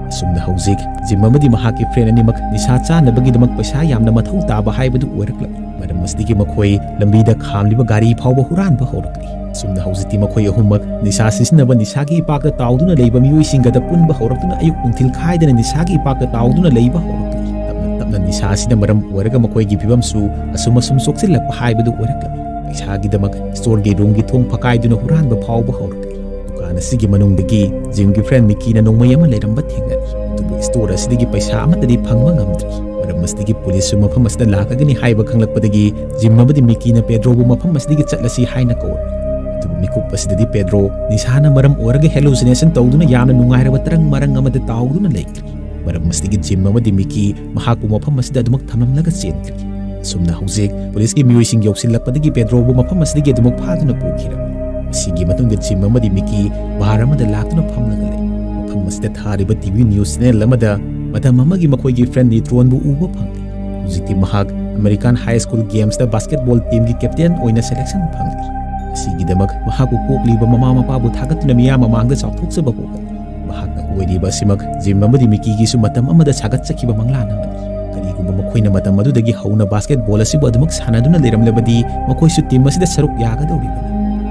ꯑꯁꯨꯝꯅ ꯍꯧꯖꯤꯛ ꯖꯤꯝ ꯑꯃꯗꯤ ꯃꯍꯥꯛꯀꯤ ꯐ꯭ꯔꯦꯟ ꯑꯅꯤꯃꯛ ꯅꯤꯁꯥ ꯆꯥꯅꯕꯒꯤꯗꯃꯛ ꯄꯩꯁꯥ ꯌꯥꯝꯅ ꯃꯊꯧ ꯇꯥꯕ ꯍꯥꯏꯕꯗꯨ ꯑꯣꯏꯔꯛꯂꯝꯃꯤ꯫ ꯃꯔꯝ ꯑꯁꯤꯗꯒꯤ ꯃꯈꯣꯏ ꯂꯝꯕꯤꯗ ꯈꯥꯝꯂꯤꯕ ꯒꯥꯔꯤ ꯐꯥꯎꯕ ꯍꯨꯔꯥꯟꯕ ꯍꯧꯔꯛꯂꯤ꯫ ꯑꯁꯨꯝꯅ ꯍꯧꯖꯤꯛꯇꯤ ꯃꯈꯣꯏ ꯑꯍꯨꯝꯃꯛ ꯅꯤꯁꯥ ꯁꯤꯖꯤꯟꯅꯕ, ꯅꯤꯁꯥꯒꯤ ꯏꯄꯥꯛꯇ ꯇꯥꯎꯗꯨꯅ ꯂꯩꯕ ꯃꯤꯑꯣꯏꯁꯤꯡꯒꯗ ꯄꯨꯟꯕ ꯍꯧꯔꯛꯇꯨꯅ ꯑꯌꯨꯛ ꯅꯨꯡꯊꯤꯜ ꯈꯥꯏꯗꯅ ꯅꯤꯁꯥꯒꯤ ꯏꯄꯥꯛꯇ ꯇꯥꯎꯗꯨꯅ ꯂꯩꯕ ꯍꯧꯔꯛꯂꯤ꯫ ꯇꯞꯅ ꯇꯞꯅ ꯅꯤꯁꯥ ꯑꯁꯤꯅ ꯃꯔꯝ ꯑꯣꯏꯔꯒ ꯃꯈꯣꯏꯒꯤ ꯐꯤꯕꯝꯁꯨ ꯑꯁꯨꯝ ꯑꯁꯨꯝ ꯁꯣꯛꯆꯤꯜꯂꯛꯄ ꯍꯥꯏꯕꯗꯨ ꯑꯣꯏꯔꯛꯂꯝꯃꯤ꯫ ꯄꯩꯁꯥꯒꯤꯗꯃꯛ ꯁ꯭ꯇꯣꯔꯒꯤ ꯔꯨꯝꯒꯤ ꯊꯣꯡ ꯐꯀꯥꯏꯗꯨꯅ ꯍꯨꯔꯥꯟꯕ ꯐꯥꯎꯕ ꯍꯧꯔꯛꯂꯤ꯫ ꯗꯨꯀꯥꯟ ꯑꯁꯤꯒꯤ ꯃꯅꯨꯡꯗꯒꯤ ꯖꯤꯝꯒꯤ ꯐ꯭ꯔꯦꯟ ꯃꯤꯀꯤꯅ ꯅꯣꯡꯃꯩ ꯑꯃ ꯂꯩꯔꯝꯕ ꯊꯦꯡꯅꯔꯤ꯫ ꯑꯗꯨꯕꯨ ꯁ꯭ꯇꯣꯔ ꯑꯁꯤꯗꯒꯤ ꯄꯩꯁꯥ ꯑꯃꯠꯇꯗꯤ ꯐꯪꯕ ꯉꯝꯗ꯭ꯔꯤ꯫ ꯃꯔꯝ ꯑꯁꯤꯗꯒꯤ ꯄꯨꯂꯤꯁꯁꯨ ꯃꯐꯝ ꯑꯁꯤꯗ ꯂꯥꯛꯀꯒꯅꯤ ꯍꯥꯏꯕ ꯈꯪꯂꯛꯄꯗꯒꯤ ꯖꯤꯝ ꯑꯃꯗꯤ ꯃꯤꯀꯤꯅ ꯄꯦꯗ꯭ꯔꯣꯕꯨ ꯃꯐꯝ ꯑꯁꯤꯗꯒꯤ ꯆꯠꯂꯁꯤ ꯍꯥꯏꯅ ꯀꯧꯔꯛꯏ꯫ ꯑꯗꯨꯕꯨ ꯃꯤꯀꯨꯞ ꯑꯁꯤꯗꯗꯤ ꯄꯦꯗ꯭ꯔꯣ ꯅꯤꯁꯥꯅ ꯃꯔꯝ ꯑꯣꯏꯔꯒ ꯍꯦꯂꯨꯁꯤꯅꯦꯁꯟ ꯇꯧꯗꯨꯅ ꯌꯥꯝꯅ ꯅꯨꯡꯉꯥꯏꯔꯕ ꯇꯔꯪ ꯃꯔꯪ ꯑꯃꯗ ꯇꯥꯎꯗꯨꯅ ꯂꯩꯈ꯭ꯔꯦ꯫ ꯃꯔꯝ ꯑꯁꯤꯗꯒꯤ ꯖꯤꯝ ꯑꯃꯗꯤ ꯃꯤꯀꯤ ꯃꯍꯥꯛꯄꯨ ꯃꯐꯝ ꯑꯁꯤꯗ ꯑꯗꯨꯃꯛ ꯊꯝꯂꯝꯂꯒ ꯆꯦꯟꯈ꯭ꯔꯦ꯫ ꯑꯁꯨꯝꯅ ꯍꯧꯖꯤꯛ ꯄꯨꯂꯤꯁꯀꯤ ꯃꯤꯑꯣꯏꯁꯤꯡ ꯌꯧꯁꯤꯜꯂꯛꯄꯗꯒꯤ ꯄꯦꯗ꯭ꯔꯣꯕꯨ ꯃꯐꯝ ꯑꯁꯤꯗꯒꯤ ꯑꯗꯨꯃꯛ ꯐꯥꯗꯨꯅ ꯄꯨꯈꯤꯔꯝꯃꯤ꯫ ꯃꯁꯤꯒꯤ ꯃꯇꯨꯡꯗ ꯖꯤꯝ ꯑꯃꯗꯤ ꯃꯤꯀꯤ ꯕꯥꯔ ꯑꯃꯗ ꯂꯥꯛꯇꯨꯅ ꯐꯝꯂꯒ ꯂꯩ꯫ ꯃꯐꯝ ꯑꯁꯤꯗ ꯊꯥꯔꯤꯕ ꯇꯤ ꯚꯤ ꯅ꯭ꯌꯨꯁ ꯆꯦꯅꯦꯜ ꯑꯃꯗ ꯃꯇꯝ ꯑꯃꯒꯤ ꯃꯈꯣꯏꯒꯤ ꯐ꯭ꯔꯦꯟ ꯅꯤꯇ꯭ꯔꯣꯟꯕꯨ ꯎꯕ ꯐꯪꯂꯤ꯫ ꯍꯧꯖꯤꯛꯇꯤ ꯃꯍꯥꯛ ꯑꯃꯦꯔꯤꯀꯥꯟ ꯍꯥꯏ ꯁ꯭ꯀꯨꯜ ꯒꯦꯝꯁꯇ ꯕꯥꯁꯀꯦꯠꯕꯣꯜ ꯇꯤꯝꯒꯤ ꯀꯦꯞꯇꯦꯟ ꯑꯣꯏꯅ ꯁꯦꯂꯦꯛꯁꯟ ꯐꯪꯂꯤ꯫ ꯑꯁꯤꯒꯤꯗꯃꯛ ꯃꯍꯥꯛꯄꯨ ꯄꯣꯛꯂꯤꯕ ꯃꯃꯥ ꯃꯄꯥꯕꯨ ꯊꯥꯒꯠꯇꯨꯅ ꯃꯤꯌꯥꯝ ꯃꯃꯥꯡꯗ ꯆꯥꯎꯊꯣꯛꯆꯕ ꯄꯣꯛꯍꯜꯂꯤ꯫ ꯃꯍꯥꯛꯅ ꯑꯣꯏꯔꯤꯕ ꯑꯁꯤꯃꯛ ꯖꯤꯝ ꯑꯃꯗꯤ ꯃꯤꯀꯤꯒꯤꯁꯨ ꯃꯇꯝ ꯑꯃꯗ ꯁꯥꯒꯠꯆꯈꯤꯕ ꯃꯪꯂꯥꯟ ꯑꯃꯅꯤ꯫ ꯀꯔꯤꯒꯨꯝꯕ ꯃꯈꯣꯏꯅ ꯃꯇꯝ ꯑꯗꯨꯗꯒꯤ ꯍꯧꯅ ꯕꯥꯁꯀꯦꯠꯕꯣꯜ ꯑꯁꯤꯕꯨ ꯑꯗꯨꯃꯛ ꯁꯥꯟꯅꯗꯨꯅ ꯂꯩꯔꯝꯂꯕꯗꯤ ꯃꯈꯣꯏꯁꯨ ꯇꯤꯝ ꯑꯁꯤꯗ ꯁꯔꯨꯛ ꯌꯥꯒꯗꯧꯔꯤꯕꯅꯤ꯫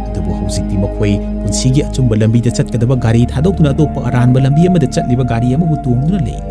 ꯑꯗꯨꯕꯨ ꯍꯧꯖꯤꯛꯇꯤ ꯃꯈꯣꯏ ꯄꯨꯟꯁꯤꯒꯤ ꯑꯆꯨꯝꯕ ꯂꯝꯕꯤꯗ ꯆꯠꯀꯗꯕ ꯒꯥꯔꯤ ꯊꯥꯗꯣꯛꯇꯨꯅ ꯑꯇꯣꯞꯄ ꯑꯔꯥꯟꯕ ꯂꯝꯕꯤ ꯑꯃꯗ ꯆꯠꯂꯤꯕ ꯒꯥꯔꯤ ꯑꯃꯕꯨ ꯇꯣꯡꯗꯨꯅ ꯂꯩꯔꯤ꯫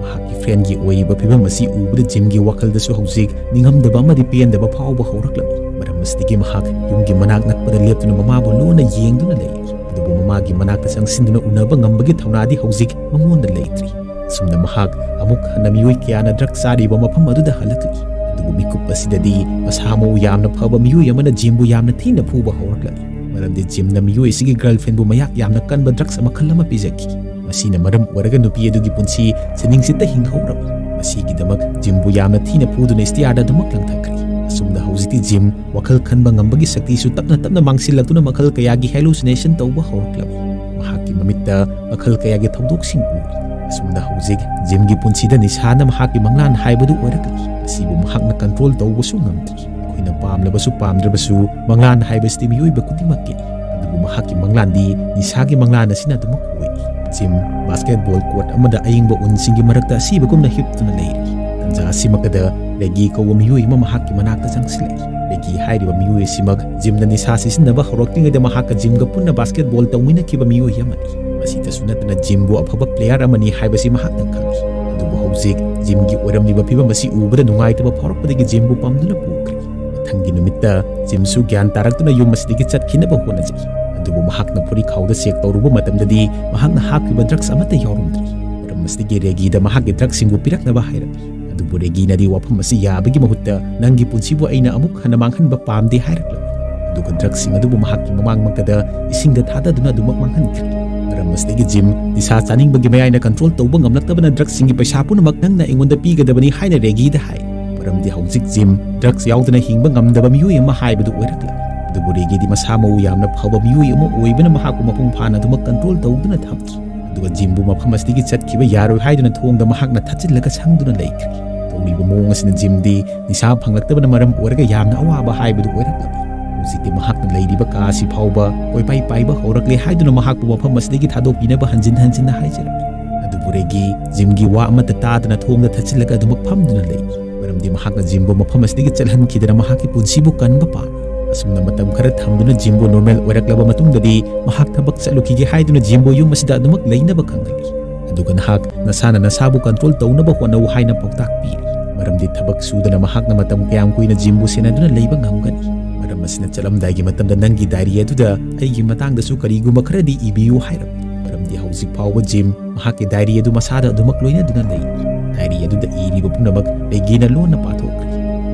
ꯃꯍꯥꯛꯀꯤ ꯐ꯭ꯔꯦꯟꯒꯤ ꯑꯣꯏꯔꯤꯕ ꯐꯤꯕꯝ ꯑꯁꯤ ꯎꯕꯗ ꯖꯤꯝꯒꯤ ꯋꯥꯈꯜꯗꯁꯨ ꯍꯧꯖꯤꯛ ꯅꯤꯡꯉꯝꯗꯕ ꯑꯃꯗꯤ ꯄꯦꯟꯗꯕ ꯐꯥꯎꯕ ꯍꯧꯔꯛꯂꯝꯃꯤ꯫ ꯃꯔꯝ ꯑꯁꯤꯗꯒꯤ ꯃꯍꯥꯛ ꯌꯨꯝꯒꯤ ꯃꯅꯥꯛ ꯅꯛꯄꯗ ꯂꯦꯞꯇꯨꯅ ꯃꯃꯥꯕꯨ ꯂꯨꯅ ꯌꯦꯡꯗꯨꯅ ꯂꯩꯔꯤ꯫ ꯑꯗꯨꯕꯨ ꯃꯃꯥꯒꯤ ꯃꯅꯥꯛꯇ ꯆꯪꯁꯤꯟꯗꯨꯅ ꯎꯅꯕ ꯉꯝꯕꯒꯤ ꯊꯧꯅꯥꯗꯤ ꯍꯧꯖꯤꯛ ꯃꯉꯣꯟꯗ ꯂꯩꯇ꯭ꯔꯤ꯫ ꯑꯁꯨꯝꯅ ꯃꯍꯥꯛ ꯑꯃꯨꯛ ꯍꯟꯅ ꯃꯤꯑꯣꯏ ꯀꯌꯥꯅ ꯗ꯭ꯔꯒ ꯆꯥꯔꯤꯕ ꯃꯐꯝ ꯑꯗꯨꯗ ꯍꯜꯂꯛꯂꯤ꯫ ꯑꯗꯨꯕꯨ ꯃꯤꯀꯨꯞ ꯑꯁꯤꯗꯗꯤ ꯃꯁꯥ ꯃꯎ ꯌꯥꯝꯅ ꯐꯕ ꯃꯤꯑꯣꯏ ꯑꯃꯅ ꯖꯤꯝꯕꯨ ꯌꯥꯝꯅ ꯊꯤꯅ ꯐꯨꯕ ꯍꯧꯔꯛꯂꯤ꯫ ꯃꯔꯝꯗꯤ ꯖꯤꯝꯅ ꯃꯤꯑꯣꯏ ꯑꯁꯤꯒꯤ ꯒꯔꯜꯐ꯭ꯔꯦꯟꯕꯨ ꯃꯌꯥꯛ ꯌꯥꯝꯅ ꯀꯟꯕ ꯗ꯭ꯔꯒꯁ ꯃꯈꯜ ꯑꯃ ꯄꯤꯖꯈꯤ꯫ ꯃꯁꯤꯅ ꯃꯔꯝ ꯑꯣꯏꯔꯒ ꯅꯨꯄꯤ ꯑꯗꯨꯒꯤ ꯄꯨꯟꯁꯤ ꯁꯤꯅꯤꯡꯁꯤꯠꯇ ꯍꯤꯡꯍꯧꯔꯝꯃꯤ꯫ ꯃꯁꯤꯒꯤꯗꯃꯛ ꯖꯤꯝꯕꯨ ꯌꯥꯝꯅ ꯊꯤꯅ ꯐꯨꯗꯨꯅ ꯁ꯭ꯇꯤꯌꯥꯔꯗ ꯑꯗꯨꯃꯛ ꯂꯪꯊꯈ꯭ꯔꯦ꯫ ꯑꯁꯨꯝꯅ ꯍꯧꯖꯤꯛꯇꯤ ꯖꯤꯝ ꯋꯥꯈꯜ ꯈꯟꯕ ꯉꯝꯕꯒꯤ ꯁꯛꯇꯤꯁꯨ ꯇꯞꯅ ꯇꯞꯅ ꯃꯥꯡꯁꯤꯜꯂꯛꯇꯨꯅ ꯃꯈꯜ ꯀꯌꯥꯒꯤ ꯍꯦꯂꯨꯁꯤꯅꯦꯁꯟ ꯇꯧꯕ ꯍꯧꯔꯛꯂꯝꯃꯤ꯫ ꯃꯍꯥꯛꯀꯤ ꯃꯃꯤꯠꯇ ꯃꯈꯜ ꯀꯌꯥꯒꯤ ꯊꯧꯗꯣꯛꯁꯤꯡ ꯎꯔꯤ꯫ ꯑꯁꯨꯝꯅ ꯍꯧꯖꯤꯛ ꯖꯤꯝꯒꯤ ꯄꯨꯟꯁꯤꯗ ꯅꯤꯁꯥꯅ ꯃꯍꯥꯛꯀꯤ ꯃꯪꯂꯥꯟ ꯍꯥꯏꯕꯗꯨ ꯑꯣꯏꯔꯛꯂꯤ꯫ ꯃꯁꯤꯕꯨ ꯃꯍꯥꯛꯅ ꯀꯟꯇ꯭ꯔꯣꯜ ꯇꯧꯕꯁꯨ ꯉꯝꯗ꯭ꯔꯤ꯫ ꯑꯩꯈꯣꯏꯅ ꯄꯥꯝꯂꯕꯁꯨ ꯄꯥꯝꯗ꯭ꯔꯕꯁꯨ ꯃꯪꯂꯥꯟ ꯍꯥꯏꯕꯁꯤꯗꯤ ꯃꯤꯑꯣꯏꯕ ꯈꯨꯗꯤꯡꯃꯛꯀꯤꯅꯤ꯫ ꯑꯗꯨꯕꯨ ꯃꯍꯥꯛꯀꯤ ꯃꯪꯂꯥꯟꯗꯤ ꯅꯤꯁꯥꯒꯤ ꯃꯪꯂꯥꯟ ꯑꯁꯤꯅ ꯑꯗꯨꯃꯛ ꯑꯣꯏ꯫ ꯖꯤꯝ ꯕꯥꯁꯀꯦꯠꯕꯣꯜ ꯀꯣꯔꯠ ꯑꯃꯗ ꯑꯏꯪꯕ ꯎꯟꯁꯤꯡꯒꯤ ꯃꯔꯛꯇ ꯑꯁꯤꯕꯒꯨꯝꯅ ꯍꯤꯞꯇꯨꯅ ꯂꯩꯔꯤ꯫ ꯇꯟꯖꯥ ꯑꯁꯤꯃꯛꯇꯗ ꯔꯦꯒꯤ ꯀꯧꯕ ꯃꯤꯑꯣꯏ ꯑꯃ ꯃꯍꯥꯛꯀꯤ ꯃꯅꯥꯛꯇ ꯆꯪꯁꯤꯜꯂꯛꯏ꯫ ꯔꯦꯒꯤ ꯍꯥꯏꯔꯤꯕ ꯃꯤꯑꯣꯏ ꯑꯁꯤꯃꯛ ꯖꯤꯝꯅ ꯅꯤꯁꯥ ꯁꯤꯖꯤꯟꯅꯕ ꯍꯧꯔꯛꯇ꯭ꯔꯤꯉꯩꯗ ꯃꯍꯥꯛꯀ ꯖꯤꯝꯒ ꯄꯨꯟꯅ ꯕꯥꯁꯀꯦꯠꯕꯣꯜ ꯇꯧꯃꯤꯟꯅꯈꯤꯕ ꯃꯤꯑꯣꯏ ꯑꯃꯅꯤ꯫ ꯃꯁꯤꯗꯁꯨ ꯅꯠꯇꯅ ꯖꯤꯝꯕꯨ ꯑꯐꯕ ꯄ꯭ꯂꯦꯌꯥꯔ ꯑꯃꯅꯤ ꯍꯥꯏꯕꯁꯤ ꯃꯍꯥꯛꯅ ꯈꯪꯏ꯫ ꯑꯗꯨꯕꯨ ꯍꯧꯖꯤꯛ ꯖꯤꯝꯒꯤ ꯑꯣꯏꯔꯝꯂꯤꯕ ꯐꯤꯕꯝ ꯑꯁꯤ ꯎꯕꯗ ꯅꯨꯡꯉꯥꯏꯇꯕ ꯐꯥꯎꯔꯛꯄꯗꯒꯤ ꯖꯤꯝꯕꯨ ꯄꯝꯗꯨꯅ ꯄꯨꯈ꯭ꯔꯦ꯫ ꯃꯊꯪꯒꯤ ꯅꯨꯃꯤꯠꯇ ꯖꯤꯝꯁꯨ ꯒ꯭ꯌꯥꯟ ꯇꯥꯔꯛꯇꯨꯅ ꯌꯨꯝ ꯑꯁꯤꯗꯒꯤ ꯆꯠꯈꯤꯅꯕ ꯍꯣꯠꯅꯖꯩ꯫ ꯑꯗꯨꯕꯨ ꯃꯍꯥꯛꯅ ꯐꯨꯔꯤꯠ ꯈꯥꯎꯗ ꯆꯦꯛ ꯇꯧꯔꯨꯕ ꯃꯇꯝꯗꯗꯤ ꯃꯍꯥꯛꯅ ꯍꯥꯞꯈꯤꯕ ꯗ꯭ꯔꯛꯁ ꯑꯃꯠꯇ ꯌꯥꯎꯔꯝꯗ꯭ꯔꯤ꯫ ꯃꯔꯝ ꯑꯁꯤꯗꯒꯤ ꯔꯦꯒꯤꯗ ꯃꯍꯥꯛꯀꯤ ꯗ꯭ꯔꯛꯁꯤꯡꯕꯨ ꯄꯤꯔꯛꯅꯕ ꯍꯥꯏꯔꯝꯃꯤ꯫ ꯑꯗꯨꯕꯨ ꯔꯦꯒꯤꯅꯗꯤ ꯋꯥꯐꯝ ꯑꯁꯤ ꯌꯥꯕꯒꯤ ꯃꯍꯨꯠꯇ "ꯅꯪꯒꯤ ꯄꯨꯟꯁꯤꯕꯨ ꯑꯩꯅ ꯑꯃꯨꯛ ꯍꯟꯅ ꯃꯥꯡꯍꯟꯕ ꯄꯥꯝꯗꯦ" ꯍꯥꯏꯔꯛꯂꯝꯃꯤ꯫ ꯑꯗꯨꯒ ꯗ꯭ꯔꯛꯁꯤꯡ ꯑꯗꯨꯕꯨ ꯃꯍꯥꯛꯀꯤ ꯃꯃꯥꯡꯃꯛꯇꯗ ꯏꯁꯤꯡꯗ ꯊꯥꯗꯗꯨꯅ ꯑꯗꯨꯃꯛ ꯃꯥꯡꯍꯟꯈ꯭ꯔꯦ꯫ ꯃꯔꯝ ꯑꯁꯤꯗꯒꯤ ꯖꯤꯝ ꯅꯤꯁꯥ ꯆꯥꯅꯤꯡꯕꯒꯤ ꯃꯌꯥꯏꯅ ꯀꯟꯇ꯭ꯔꯣꯜ ꯇꯧꯕ ꯉꯝꯂꯛꯇꯕꯅ ꯗ꯭ꯔꯛꯁꯤꯡꯒꯤ ꯄꯩꯁꯥ ꯄꯨꯝꯅꯃꯛ ꯅꯪꯅ ꯑꯩꯉꯣꯟꯗ ꯄꯤꯒꯗꯕꯅꯤ ꯍꯥꯏꯅ ꯔꯦꯒꯤꯗ ꯍꯥꯏ꯫ ꯃꯔꯝꯗꯤ ꯍꯧꯖꯤꯛ ꯖꯤꯝ ꯗ꯭ꯔꯛꯁ ꯌꯥꯎꯗꯅ ꯍꯤꯡꯕ ꯉꯝꯗꯕ ꯃꯤꯑꯣꯏ ꯑꯃ ꯍꯥꯏꯕꯗꯨ ꯑꯣꯏꯔꯛꯂꯦ꯫ ꯑꯗꯨꯕꯨ ꯔꯦꯒꯤꯗꯤ ꯃꯁꯥ ꯃꯎ ꯌꯥꯝꯅ ꯐꯕ ꯃꯤꯑꯣꯏ ꯑꯃ ꯑꯣꯏꯕꯅ ꯃꯍꯥꯛꯄꯨ ꯃꯄꯨꯡ ꯐꯥꯅ ꯑꯗꯨꯃꯛ ꯀꯟꯇ꯭ꯔꯣꯜ ꯇꯧꯗꯨꯅ ꯊꯝꯈꯤ꯫ ꯑꯗꯨꯒ ꯖꯤꯝꯕꯨ ꯃꯐꯝ ꯑꯁꯤꯗꯒꯤ ꯆꯠꯈꯤꯕ ꯌꯥꯔꯣꯏ ꯍꯥꯏꯗꯨꯅ ꯊꯣꯡꯗ ꯃꯍꯥꯛꯅ ꯊꯠꯆꯤꯜꯂꯒ ꯁꯪꯗꯨꯅ ꯂꯩꯈ꯭ꯔꯦ꯫ ꯇꯧꯔꯤꯕ ꯃꯑꯣꯡ ꯑꯁꯤꯅ ꯖꯤꯝꯗꯤ ꯅꯤꯁꯥ ꯐꯪꯂꯛꯇꯕꯅ ꯃꯔꯝ ꯑꯣꯏꯔꯒ ꯌꯥꯝꯅ ꯑꯋꯥꯕ ꯍꯥꯏꯕꯗꯨ ꯑꯣꯏꯔꯛꯂꯝꯃꯤ꯫ ꯍꯧꯖꯤꯛꯇꯤ ꯃꯍꯥꯛꯅ ꯂꯩꯔꯤꯕ ꯀꯥ ꯑꯁꯤ ꯐꯥꯎꯕ ꯀꯣꯏꯄꯥꯏ ꯄꯥꯏꯕ ꯍꯧꯔꯛꯂꯦ ꯍꯥꯏꯗꯨꯅ ꯃꯍꯥꯛꯄꯨ ꯃꯐꯝ ꯑꯁꯤꯗꯒꯤ ꯊꯥꯗꯣꯛꯄꯤꯅꯕ ꯍꯟꯖꯤꯟ ꯍꯟꯖꯤꯟꯅ ꯍꯥꯏꯖꯔꯝꯃꯤ꯫ ꯑꯗꯨꯕꯨ ꯔꯦꯒꯤ ꯖꯤꯝꯒꯤ ꯋꯥ ꯑꯃꯠꯇ ꯇꯥꯗꯅ ꯊꯣꯡꯗ ꯊꯠꯆꯤꯜꯂꯒ ꯑꯗꯨꯃꯛ ꯐꯝꯗꯨꯅ ꯂꯩ꯫ ꯃꯔꯝꯗꯤ ꯃꯍꯥꯛꯅ ꯖꯤꯝꯕꯨ ꯃꯐꯝ ꯑꯁꯤꯗꯒꯤ ꯆꯠꯍꯟꯈꯤꯗꯅ ꯃꯍꯥꯛꯀꯤ ꯄꯨꯟꯁꯤꯕꯨ ꯀꯟꯕ ꯄꯥꯝꯃꯤ꯫ ꯑꯁꯨꯝꯅ ꯃꯇꯝ ꯈꯔ ꯊꯝꯗꯨꯅ ꯖꯤꯝꯕꯨ ꯅꯣꯔꯃꯦꯜ ꯑꯣꯏꯔꯛꯂꯕ ꯃꯇꯨꯡꯗꯗꯤ ꯃꯍꯥꯛ ꯊꯕꯛ ꯆꯠꯂꯨꯈꯤꯒꯦ ꯍꯥꯏꯗꯨꯅ ꯖꯤꯝꯕꯨ ꯌꯨꯝ ꯑꯁꯤꯗ ꯑꯗꯨꯃꯛ ꯂꯩꯅꯕ ꯈꯪꯍꯜꯂꯤ꯫ ꯑꯗꯨꯒ ꯅꯍꯥꯛ ꯅꯁꯥꯅ ꯅꯁꯥꯕꯨ ꯀꯟꯇ꯭ꯔꯣꯜ ꯇꯧꯅꯕ ꯍꯣꯠꯅꯧ ꯍꯥꯏꯅ ꯄꯥꯎꯇꯥꯛ ꯄꯤꯔꯤ꯫ ꯃꯔꯝꯗꯤ ꯊꯕꯛ ꯁꯨꯗꯅ ꯃꯍꯥꯛꯅ ꯃꯇꯝ ꯀꯌꯥꯝ ꯀꯨꯏꯅ ꯖꯤꯝꯕꯨ ꯁꯦꯟꯅꯗꯨꯅ ꯂꯩꯕ ꯉꯝꯒꯅꯤ? ꯃꯔꯝ ꯑꯁꯤꯅ ꯆꯠꯂꯝꯗꯥꯏꯒꯤ ꯃꯇꯝꯗ ꯅꯪꯒꯤ ꯗꯥꯏꯔꯤ ꯑꯗꯨꯗ ꯑꯩꯒꯤ ꯃꯇꯥꯡꯗꯁꯨ ꯀꯔꯤꯒꯨꯝꯕ ꯈꯔꯗꯤ ꯏꯕꯤꯌꯨ ꯍꯥꯏꯔꯝꯃꯤ꯫ ꯃꯔꯝꯗꯤ ꯍꯧꯖꯤꯛ ꯐꯥꯎꯕ ꯖꯤꯝ ꯃꯍꯥꯛꯀꯤ ꯗꯥꯏꯔꯤ ꯑꯗꯨ ꯃꯁꯥꯗ ꯑꯗꯨꯃꯛ ꯂꯣꯏꯅꯗꯨꯅ ꯂꯩꯔꯤ꯫ ꯗꯥꯏꯔꯤ ꯑꯗꯨꯗ ꯏꯔꯤꯕ ꯄꯨꯝꯅꯃꯛ ꯔꯦꯒꯤꯅ ꯂꯣꯟꯅ ꯄꯥꯊꯣꯛꯈ꯭ꯔꯦ꯫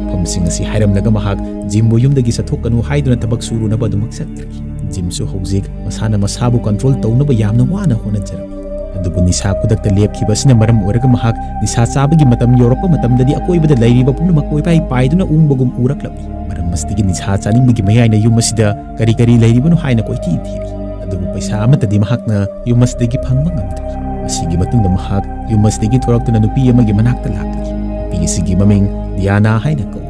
ꯋꯥꯐꯝꯁꯤꯡ ꯑꯁꯤ ꯍꯥꯏꯔꯝꯂꯒ ꯃꯍꯥꯛ ꯖꯤꯝꯕꯨ ꯌꯨꯝꯗꯒꯤ ꯆꯠꯊꯣꯛꯀꯅꯨ ꯍꯥꯏꯗꯨꯅ ꯊꯕꯛ ꯁꯨꯔꯨꯅꯕ ꯑꯗꯨꯃꯛ ꯆꯠꯈ꯭ꯔꯦ꯫ ꯖꯤꯝꯁꯨ ꯍꯧꯖꯤꯛ ꯃꯁꯥꯅ ꯃꯁꯥꯕꯨ ꯀꯟꯇ꯭ꯔꯣꯜ ꯇꯧꯅꯕ ꯌꯥꯝꯅ ꯋꯥꯅ ꯍꯣꯠꯅꯖꯔꯝꯃꯤ꯫ ꯑꯗꯨꯕꯨ ꯅꯤꯁꯥ ꯈꯨꯗꯛꯇ ꯂꯦꯞꯈꯤꯕ ꯑꯁꯤꯅ ꯃꯔꯝ ꯑꯣꯏꯔꯒ ꯃꯍꯥꯛ ꯅꯤꯁꯥ ꯆꯥꯕꯒꯤ ꯃꯇꯝ ꯌꯧꯔꯛꯄ ꯃꯇꯝꯗꯗꯤ ꯑꯀꯣꯏꯕꯗ ꯂꯩꯔꯤꯕ ꯄꯨꯝꯅꯃꯛ ꯀꯣꯏꯄꯥꯏ ꯄꯥꯏꯗꯨꯅ ꯎꯪꯕꯒꯨꯝ ꯎꯔꯛꯂꯝꯃꯤ꯫ ꯃꯔꯝ ꯑꯁꯤꯗꯒꯤ ꯅꯤꯁꯥ ꯆꯥꯅꯤꯡꯕꯒꯤ ꯃꯌꯥꯏꯅ ꯌꯨꯝ ꯑꯁꯤꯗ ꯀꯔꯤ ꯀꯔꯤ ꯂꯩꯔꯤꯕꯅꯣ ꯍꯥꯏꯅ ꯀꯣꯏꯊꯤ ꯊꯤꯔꯤ꯫ ꯑꯗꯨꯕꯨ ꯄꯩꯁꯥ ꯑꯃꯠꯇꯗꯤ ꯃꯍꯥꯛꯅ ꯌꯨꯝ ꯑꯁꯤꯗꯒꯤ ꯐꯪꯕ ꯉꯝꯗ꯭ꯔꯤ꯫ ꯃꯁꯤꯒꯤ ꯃꯇꯨꯡꯗ ꯃꯍꯥꯛ ꯌꯨꯝ ꯑꯁꯤꯗꯒꯤ ꯊꯣꯔꯛꯇꯨꯅ ꯅꯨꯄꯤ ꯑꯃꯒꯤ ꯃꯅꯥꯛꯇ ꯂꯥꯛꯂꯤ꯫ ꯅꯨꯄꯤ ꯑꯁꯤꯒꯤ ꯃꯃꯤꯡ ꯗꯤꯌꯥꯅꯥ ꯍꯥꯏꯅ ꯀꯧꯏ꯫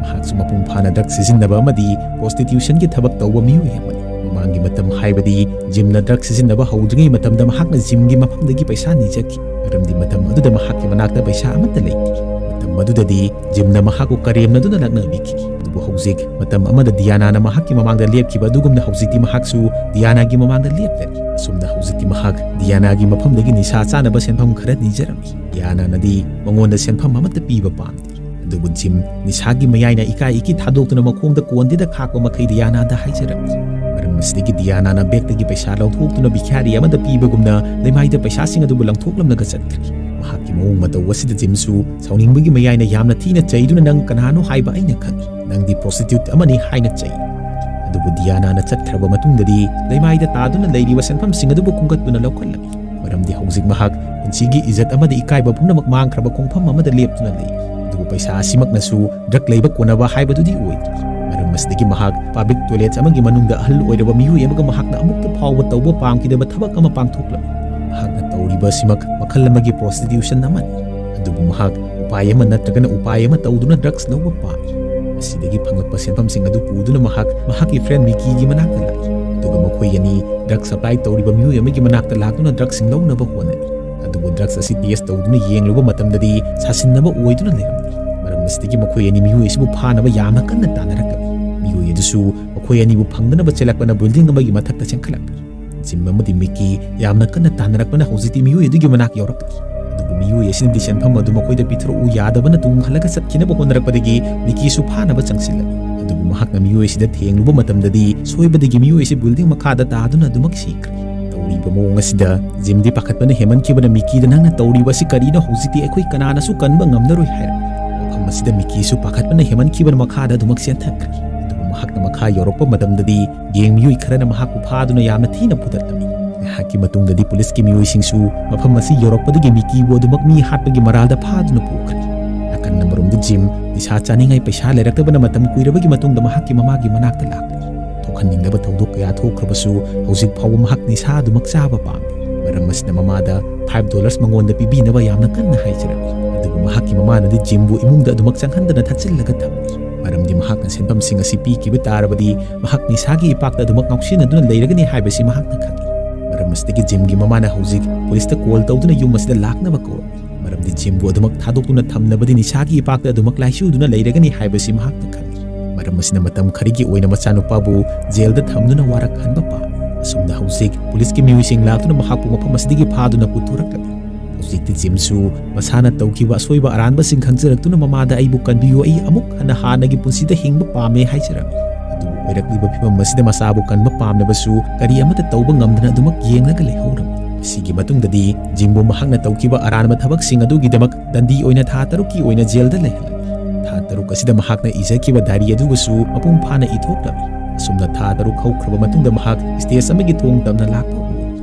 ꯃꯍꯥꯛꯁꯨ ꯃꯄꯨꯡ ꯐꯥꯅ ꯗ꯭ꯔꯛ ꯁꯤꯖꯤꯟꯅꯕ ꯑꯃꯗꯤ ꯄ꯭ꯔꯣꯁꯇꯤꯇ꯭ꯌꯨꯁꯟꯒꯤ ꯊꯕꯛ ꯇꯧꯕ ꯃꯤꯑꯣꯏ ꯑꯃꯅꯤ꯫ ꯃꯃꯥꯡꯒꯤ ꯃꯇꯝ ꯍꯥꯏꯕꯗꯤ ꯖꯤꯝꯅ ꯗ꯭ꯔꯛ ꯁꯤꯖꯤꯟꯅꯕ ꯍꯧꯗ꯭ꯔꯤꯉꯩ ꯃꯇꯝꯗ ꯃꯍꯥꯛꯅ ꯖꯤꯝꯒꯤ ꯃꯐꯝꯗꯒꯤ ꯄꯩꯁꯥ ꯅꯤꯖꯈꯤ, ꯃꯔꯝꯗꯤ ꯃꯇꯝ ꯑꯗꯨꯗ ꯃꯍꯥꯛꯀꯤ ꯃꯅꯥꯛꯇ ꯄꯩꯁꯥ ꯑꯃꯠꯇ ꯂꯩꯇꯦ꯫ ꯃꯇꯝ ꯑꯗꯨꯗꯗꯤ ꯖꯤꯝꯅ ꯃꯍꯥꯛꯄꯨ ꯀꯔꯦꯝꯅꯗꯨꯅ ꯂꯛꯅꯕꯤꯈꯤ꯫ ꯍꯧꯖꯤꯛ ꯃꯇꯝ ꯑꯃꯗ ꯗꯤꯌꯥꯅꯥꯅ ꯃꯍꯥꯛꯀꯤ ꯃꯃꯥꯡꯗ ꯂꯦꯞꯈꯤꯕ ꯑꯗꯨꯒꯨꯝꯅ ꯍꯧꯖꯤꯛꯇꯤ ꯃꯍꯥꯛꯁꯨ ꯗꯤꯌꯥꯅꯥꯒꯤ ꯃꯃꯥꯡꯗ ꯂꯦꯞꯂꯔꯤ꯫ ꯑꯁꯨꯝꯅ ꯍꯧꯖꯤꯛꯇꯤ ꯃꯍꯥꯛ ꯗꯤꯌꯥꯅꯥꯒꯤ ꯃꯐꯝꯗꯒꯤ ꯅꯤꯁꯥ ꯆꯥꯅꯕ ꯁꯦꯟꯐꯝ ꯈꯔ ꯅꯤꯖꯔꯝꯃꯤ꯫ ꯗꯤꯌꯥꯅꯥꯅꯗꯤ ꯃꯉꯣꯟꯗ ꯁꯦꯟꯐꯝ ꯑꯃꯠꯇ ꯄꯤꯕ ꯄꯥꯝꯗꯦ꯫ ꯑꯗꯨꯕꯨ ꯖꯤꯝ ꯅꯤꯁꯥꯒꯤ ꯃꯌꯥꯏꯅ ꯏꯀꯥꯏ ꯏꯀꯤ ꯊꯥꯗꯣꯛꯇꯨꯅ ꯃꯈꯣꯡꯗ ꯀꯣꯟꯗꯦꯗ ꯈꯥꯛꯄ ꯃꯈꯩ ꯗꯤꯌꯥꯅꯥꯗ ꯍꯥꯏꯖꯔꯝꯃꯤ꯫ ꯃꯔꯝ ꯑꯁꯤꯗꯒꯤ ꯗꯤꯌꯥꯅꯥꯅ ꯕꯦꯒꯇꯒꯤ ꯄꯩꯁꯥ ꯂꯧꯊꯣꯛꯇꯨꯅ ꯚꯤꯈꯥꯔꯤ ꯑꯃꯗ ꯄꯤꯕꯒꯨꯝꯅ ꯂꯩꯃꯥꯏꯗ ꯄꯩꯁꯥꯁꯤꯡ ꯑꯗꯨꯕꯨ ꯂꯪꯊꯣꯛꯂꯝꯂꯒ ꯆꯠꯈ꯭ꯔꯤ꯫ ꯃꯍꯥꯛꯀꯤ ꯃꯑꯣꯡ ꯃꯇꯧ ꯑꯁꯤꯗ ꯖꯤꯝꯁꯨ ꯁꯥꯎꯅꯤꯡꯕꯒꯤ ꯃꯌꯥꯏꯅ ꯌꯥꯝꯅ ꯊꯤꯅ ꯆꯩꯗꯨꯅ, "ꯅꯪ ꯀꯅꯥꯅꯣ ꯍꯥꯏꯕ ꯑꯩꯅ ꯈꯪꯏ꯫ ꯅꯪꯗꯤ ꯄ꯭ꯔꯣꯁꯇꯤꯇ꯭ꯌꯨꯠ ꯑꯃꯅꯤ" ꯍꯥꯏꯅ ꯆꯩ꯫ ꯑꯗꯨꯕꯨ ꯗꯤꯌꯥꯅꯥꯅ ꯆꯠꯈ꯭ꯔꯕ ꯃꯇꯨꯡꯗꯗꯤ ꯂꯩꯃꯥꯏꯗ ꯇꯥꯗꯨꯅ ꯂꯩꯔꯤꯕ ꯁꯦꯟꯐꯝꯁꯤꯡ ꯑꯗꯨꯕꯨ ꯈꯨꯝꯒꯠꯇꯨꯅ ꯂꯧꯈꯠꯂꯝꯃꯤ꯫ ꯃꯔꯝꯗꯤ ꯍꯧꯖꯤꯛ ꯃꯍꯥꯛ ꯄꯨꯟꯁꯤꯒꯤ ꯏꯖꯠ ꯑꯃꯗꯤ ꯏꯀꯥꯏꯕ ꯄꯨꯝꯅꯃꯛ ꯃꯥꯡꯈ꯭ꯔꯕ ꯈꯣꯡꯐꯝ ꯑꯃꯗ ꯂꯦꯞꯇꯨꯅ ꯂꯩ꯫ ꯑꯗꯨꯕꯨ ꯄꯩꯁꯥ ꯑꯁꯤꯃꯛꯅꯁꯨ ꯗ꯭ꯔꯒ ꯂꯩꯕ ꯀꯣꯟꯅꯕ ꯍꯥꯏꯕꯗꯨꯗꯤ ꯑꯣꯏꯗ꯭ꯔꯤ꯫ ꯃꯔꯝ ꯑꯁꯤꯗꯒꯤ ꯃꯍꯥꯛ ꯄꯕ꯭ꯂꯤꯛ ꯇꯣꯏꯂꯦꯠ ꯑꯃꯒꯤ ꯃꯅꯨꯡꯗ ꯑꯍꯜ ꯑꯣꯏꯔꯕ ꯃꯤꯑꯣꯏ ꯑꯃꯒ ꯃꯍꯥꯛꯅ ꯑꯃꯨꯛꯇ ꯐꯥꯎꯕ ꯇꯧꯕ ꯄꯥꯝꯈꯤꯗꯕ ꯊꯕꯛ ꯑꯃ ꯄꯥꯡꯊꯣꯛꯂꯝꯃꯤ꯫ ꯃꯍꯥꯛꯅ ꯇꯧꯔꯤꯕ ꯑꯁꯤꯃꯛ ꯃꯈꯜ ꯑꯃꯒꯤ ꯄ꯭ꯔꯣꯁꯇꯤꯇ꯭ꯌꯨꯁꯟ ꯑꯃꯅꯤ꯫ ꯑꯗꯨꯕꯨ ꯃꯍꯥꯛ ꯎꯄꯥꯏ ꯑꯃ ꯅꯠꯇ꯭ꯔꯒꯅ ꯎꯄꯥꯏ ꯑꯃ ꯇꯧꯗꯨꯅ ꯗ꯭ꯔꯒꯁ ꯂꯧꯕ ꯄꯥꯝꯃꯤ꯫ ꯃꯁꯤꯗꯒꯤ ꯐꯪꯂꯛꯄ ꯁꯦꯟꯐꯝꯁꯤꯡ ꯑꯗꯨ ꯄꯨꯗꯨꯅ ꯃꯍꯥꯛ ꯃꯍꯥꯛꯀꯤ ꯐ꯭ꯔꯦꯟ ꯃꯤꯀꯤꯒꯤ ꯃꯅꯥꯛꯇ ꯂꯥꯛꯏ꯫ ꯑꯗꯨꯒ ꯃꯈꯣꯏ ꯑꯅꯤ ꯗ꯭ꯔꯒ ꯁꯄ꯭ꯂꯥꯏ ꯇꯧꯔꯤꯕ ꯃꯤꯑꯣꯏ ꯑꯃꯒꯤ ꯃꯅꯥꯛꯇ ꯂꯥꯛꯇꯨꯅ ꯗ꯭ꯔꯒꯁꯤꯡ ꯂꯧꯅꯕ ꯍꯣꯠꯅꯔꯤ꯫ ꯑꯗꯨꯕꯨ ꯗ꯭ꯔꯒꯁ ꯑꯁꯤ ꯇꯦꯁ ꯇꯧꯗꯨꯅ ꯌꯦꯡꯂꯨꯕ ꯃꯇꯝꯗꯗꯤ ꯁꯥꯁꯤꯟꯅꯕ ꯑꯣꯏꯗꯨꯅ ꯂꯩꯔꯝꯗꯦ꯫ ꯃꯔꯝ ꯑꯁꯤꯗꯒꯤ ꯃꯈꯣꯏ ꯑꯅꯤ ꯃꯤꯑꯣꯏ ꯑꯁꯤꯕꯨ ꯐꯥꯅꯕ ꯌꯥꯝꯅ ꯀꯟꯅ ꯇꯥꯟꯅꯔꯛꯀꯅꯤ꯫ ꯃꯤꯑꯣꯏ ꯑꯗꯨꯁꯨ ꯃꯈꯣꯏ ꯑꯅꯤꯕꯨ ꯐꯪꯗꯅꯕ ꯆꯦꯜꯂꯛꯄꯅ ꯕꯤꯜꯗꯤꯡ ꯑꯃꯒꯤ ꯃꯊꯛꯇ ꯆꯦꯟꯈꯠꯂꯛꯂꯤ꯫ ꯖꯤꯝ ꯑꯃꯗꯤ ꯃꯤꯀꯤ ꯌꯥꯝꯅ ꯀꯟꯅ ꯇꯥꯟꯅꯔꯛꯄꯅ ꯍꯧꯖꯤꯛꯇꯤ ꯃꯤꯑꯣꯏ ꯑꯗꯨꯒꯤ ꯃꯅꯥꯛ ꯌꯧꯔꯛꯂꯤ꯫ ꯑꯗꯨꯕꯨ ꯃꯤꯑꯣꯏ ꯑꯁꯤꯅꯗꯤ ꯁꯦꯟꯐꯝ ꯑꯗꯨ ꯃꯈꯣꯏꯗ ꯄꯤꯊꯣꯔꯛꯎ ꯌꯥꯗꯕꯅ ꯇꯨꯡ ꯍꯜꯂꯒ ꯆꯠꯈꯤꯅꯕ ꯍꯣꯠꯅꯔꯛꯄꯗꯒꯤ ꯃꯤꯀꯤꯁꯨ ꯐꯥꯅꯕ ꯆꯪꯁꯤꯜꯂꯛꯏ꯫ ꯑꯗꯨꯕꯨ ꯃꯍꯥꯛꯅ ꯃꯤꯑꯣꯏ ꯑꯁꯤꯗ ꯊꯦꯡꯂꯨꯕ ꯃꯇꯝꯗꯗꯤ ꯁꯣꯏꯕꯗꯒꯤ ꯃꯤꯑꯣꯏ ꯑꯁꯤ ꯕꯤꯜꯗꯤꯡ ꯃꯈꯥꯗ ꯇꯥꯗꯨꯅ ꯑꯗꯨꯃꯛ ꯁꯤꯈ꯭ꯔꯦ꯫ ꯇꯧꯔꯤꯕ ꯃꯑꯣꯡ ꯑꯁꯤꯗ ꯖꯤꯝꯗꯤ ꯄꯥꯈꯠꯄꯅ ꯍꯦꯟꯃꯟꯈꯤꯕꯅ ꯃꯤꯀꯤꯗ, "ꯅꯪꯅ ꯇꯧꯔꯤꯕ ꯑꯁꯤ ꯀꯔꯤꯅꯣ? ꯍꯧꯖꯤꯛꯇꯤ ꯑꯩꯈꯣꯏ ꯀꯅꯥꯅꯁꯨ ꯀꯟꯕ ꯉꯝꯂꯔꯣꯏ" ꯍꯥꯏꯔꯝꯃꯤ꯫ ꯃꯐꯝ ꯑꯁꯤꯗ ꯃꯤꯀꯤꯁꯨ ꯄꯥꯈꯠꯄꯅ ꯍꯦꯟꯃꯟꯈꯤꯕꯅ ꯃꯈꯥꯗ ꯑꯗꯨꯃꯛ ꯆꯦꯟꯊꯈ꯭ꯔꯦ꯫ ꯑꯗꯨꯕꯨ ꯃꯍꯥꯛꯅ ꯃꯈꯥ ꯌꯧꯔꯛꯄ ꯃꯇꯝꯗꯗꯤ ꯒꯦꯡ ꯃꯤꯑꯣꯏ ꯈꯔꯅ ꯃꯍꯥꯛꯄꯨ ꯐꯥꯗꯨꯅ ꯌꯥꯝꯅ ꯊꯤꯅ ꯐꯨꯗꯠꯂꯝꯃꯤ꯫ ꯉꯥꯏꯍꯥꯛꯀꯤ ꯃꯇꯨꯡꯗꯗꯤ ꯄꯨꯂꯤꯁꯀꯤ ꯃꯤꯑꯣꯏꯁꯤꯡꯁꯨ ꯃꯐꯝ ꯑꯁꯤ ꯌꯧꯔꯛꯄꯗꯒꯤ ꯃꯤꯀꯤꯕꯨ ꯑꯗꯨꯃꯛ ꯃꯤ ꯍꯥꯠꯄꯒꯤ ꯃꯔꯥꯜꯗ ꯐꯥꯗꯨꯅ ꯄꯨꯈ꯭ꯔꯦ꯫ ꯅꯥꯀꯟ ꯑꯃꯔꯣꯝꯗ ꯖꯤꯝ ꯅꯤꯁꯥ ꯆꯥꯅꯤꯡꯉꯥꯏ ꯄꯩꯁꯥ ꯂꯩꯔꯛꯇꯕꯅ ꯃꯇꯝ ꯀꯨꯏꯔꯕꯒꯤ ꯃꯇꯨꯡꯗ ꯃꯍꯥꯛꯀꯤ ꯃꯃꯥꯒꯤ ꯃꯅꯥꯛꯇ ꯂꯥꯛꯂꯤ꯫ ꯊꯣꯛꯍꯟꯅꯤꯡꯗꯕ ꯊꯧꯗꯣꯛ ꯀꯌꯥ ꯊꯣꯛꯈ꯭ꯔꯕꯁꯨ ꯍꯧꯖꯤꯛ ꯐꯥꯎꯕ ꯃꯍꯥꯛ ꯅꯤꯁꯥ ꯑꯗꯨꯃꯛ ꯆꯥꯕ ꯄꯥꯝꯃꯤ꯫ ꯃꯔꯝ ꯑꯁꯤꯅ ꯃꯃꯥꯗ ꯐꯥꯏꯚ ꯗꯣꯂꯔꯁ ꯃꯉꯣꯟꯗ ꯄꯤꯕꯤꯅꯕ ꯌꯥꯝꯅ ꯀꯟꯅ ꯍꯥꯏꯖꯔꯝꯃꯤ꯫ ꯑꯗꯨꯕꯨ ꯃꯍꯥꯛꯀꯤ ꯃꯃꯥꯅꯗꯤ ꯖꯤꯝꯕꯨ ꯏꯃꯨꯡꯗ ꯑꯗꯨꯃꯛ ꯆꯪꯍꯟꯗꯅ ꯊꯠꯆꯤꯜꯂꯒ ꯊꯝꯃꯤ꯫ ꯃꯔꯝꯗꯤ ꯃꯍꯥꯛꯅ ꯁꯦꯟꯐꯝꯁꯤꯡ ꯑꯁꯤ ꯄꯤꯈꯤꯕ ꯇꯥꯔꯕꯗꯤ ꯃꯍꯥꯛ ꯅꯤꯁꯥꯒꯤ ꯏꯄꯥꯛꯇ ꯑꯗꯨꯃꯛ ꯉꯥꯎꯁꯤꯟꯅꯗꯨꯅ ꯂꯩꯔꯒꯅꯤ ꯍꯥꯏꯕꯁꯤ ꯃꯍꯥꯛꯅ ꯈꯪꯏ꯫ ꯃꯔꯝ ꯑꯁꯤꯗꯒꯤ ꯖꯤꯝꯒꯤ ꯃꯃꯥꯅ ꯍꯧꯖꯤꯛ ꯄꯨꯂꯤꯁꯇ ꯀꯣꯜ ꯇꯧꯗꯨꯅ ꯌꯨꯝ ꯑꯁꯤꯗ ꯂꯥꯛꯅꯕ ꯀꯧꯔꯝꯃꯤ꯫ ꯃꯔꯝꯗꯤ ꯖꯤꯝꯕꯨ ꯑꯗꯨꯃꯛ ꯊꯥꯗꯣꯛꯇꯨꯅ ꯊꯝꯂꯕꯗꯤ ꯅꯤꯁꯥꯒꯤ ꯏꯄꯥꯛꯇ ꯑꯗꯨꯃꯛ ꯂꯥꯏꯆꯨꯗꯨꯅ ꯂꯩꯔꯒꯅꯤ ꯍꯥꯏꯕꯁꯤ ꯃꯍꯥꯛꯅ ꯈꯪꯏ꯫ ꯃꯔꯝ ꯑꯁꯤꯅ ꯃꯇꯝ ꯈꯔꯒꯤ ꯑꯣꯏꯅ ꯃꯆꯥꯅꯨꯄꯥꯕꯨ ꯖꯦꯜꯗ ꯊꯝꯗꯨꯅ ꯋꯥꯔꯛꯍꯟꯕ ꯄꯥꯝꯃꯤ꯫ ꯑꯁꯨꯝꯅ ꯍꯧꯖꯤꯛ ꯄꯨꯂꯤꯁꯀꯤ ꯃꯤꯑꯣꯏꯁꯤꯡ ꯂꯥꯛꯇꯨꯅ ꯃꯍꯥꯛꯄꯨ ꯃꯐꯝ ꯑꯁꯤꯗꯒꯤ ꯐꯥꯗꯨꯅ ꯄꯨꯊꯣꯔꯛꯂꯝꯃꯤ꯫ ꯍꯧꯖꯤꯛꯇꯤ ꯖꯤꯝꯁꯨ ꯃꯁꯥꯅ ꯇꯧꯈꯤꯕ ꯑꯁꯣꯏꯕ ꯑꯔꯥꯟꯕꯁꯤꯡ ꯈꯪꯖꯔꯛꯇꯨꯅ ꯃꯃꯥꯗ "ꯑꯩꯕꯨ ꯀꯟꯕꯤꯌꯨ, ꯑꯩ ꯑꯃꯨꯛ ꯍꯟꯅ ꯍꯥꯟꯅꯒꯤ ꯄꯨꯟꯁꯤꯗ ꯍꯤꯡꯕ ꯄꯥꯝꯃꯦ" ꯍꯥꯏꯖꯔꯝꯃꯤ꯫ ꯑꯗꯨꯕꯨ ꯑꯣꯏꯔꯛꯂꯤꯕ ꯐꯤꯕꯝ ꯑꯁꯤꯗ ꯃꯆꯥꯕꯨ ꯀꯟꯕ ꯄꯥꯝꯂꯕꯁꯨ ꯀꯔꯤ ꯑꯃꯠꯇ ꯇꯧꯕ ꯉꯝꯗꯅ ꯑꯗꯨꯃꯛ ꯌꯦꯡꯂꯒ ꯂꯩꯍꯧꯔꯝꯃꯤ꯫ ꯃꯁꯤꯒꯤ ꯃꯇꯨꯡꯗꯗꯤ ꯖꯤꯝꯕꯨ ꯃꯍꯥꯛꯅ ꯇꯧꯈꯤꯕ ꯑꯔꯥꯟꯕ ꯊꯕꯛꯁꯤꯡ ꯑꯗꯨꯒꯤꯗꯃꯛ ꯗꯟꯗꯤ ꯑꯣꯏꯅ ꯊꯥ ꯇꯔꯨꯛꯀꯤ ꯑꯣꯏꯅ ꯖꯦꯜꯗ ꯂꯩꯍꯜꯂꯝꯃꯤ꯫ ꯊꯥ ꯇꯔꯨꯛ ꯑꯁꯤꯗ ꯃꯍꯥꯛꯅ ꯏꯖꯈꯤꯕ ꯗꯥꯏꯔꯤ ꯑꯗꯨꯒꯁꯨ ꯃꯄꯨꯡ ꯐꯥꯅ ꯏꯊꯣꯛꯂꯝꯃꯤ꯫ ꯑꯁꯨꯝꯅ ꯊꯥ ꯇꯔꯨꯛ ꯍꯧꯈ꯭ꯔꯕ ꯃꯇꯨꯡꯗ ꯃꯍꯥꯛ ꯁ꯭ꯇꯦꯖ ꯑꯃꯒꯤ ꯊꯣꯡ ꯇꯝꯅ ꯂꯥꯛꯄ ꯎꯏ꯫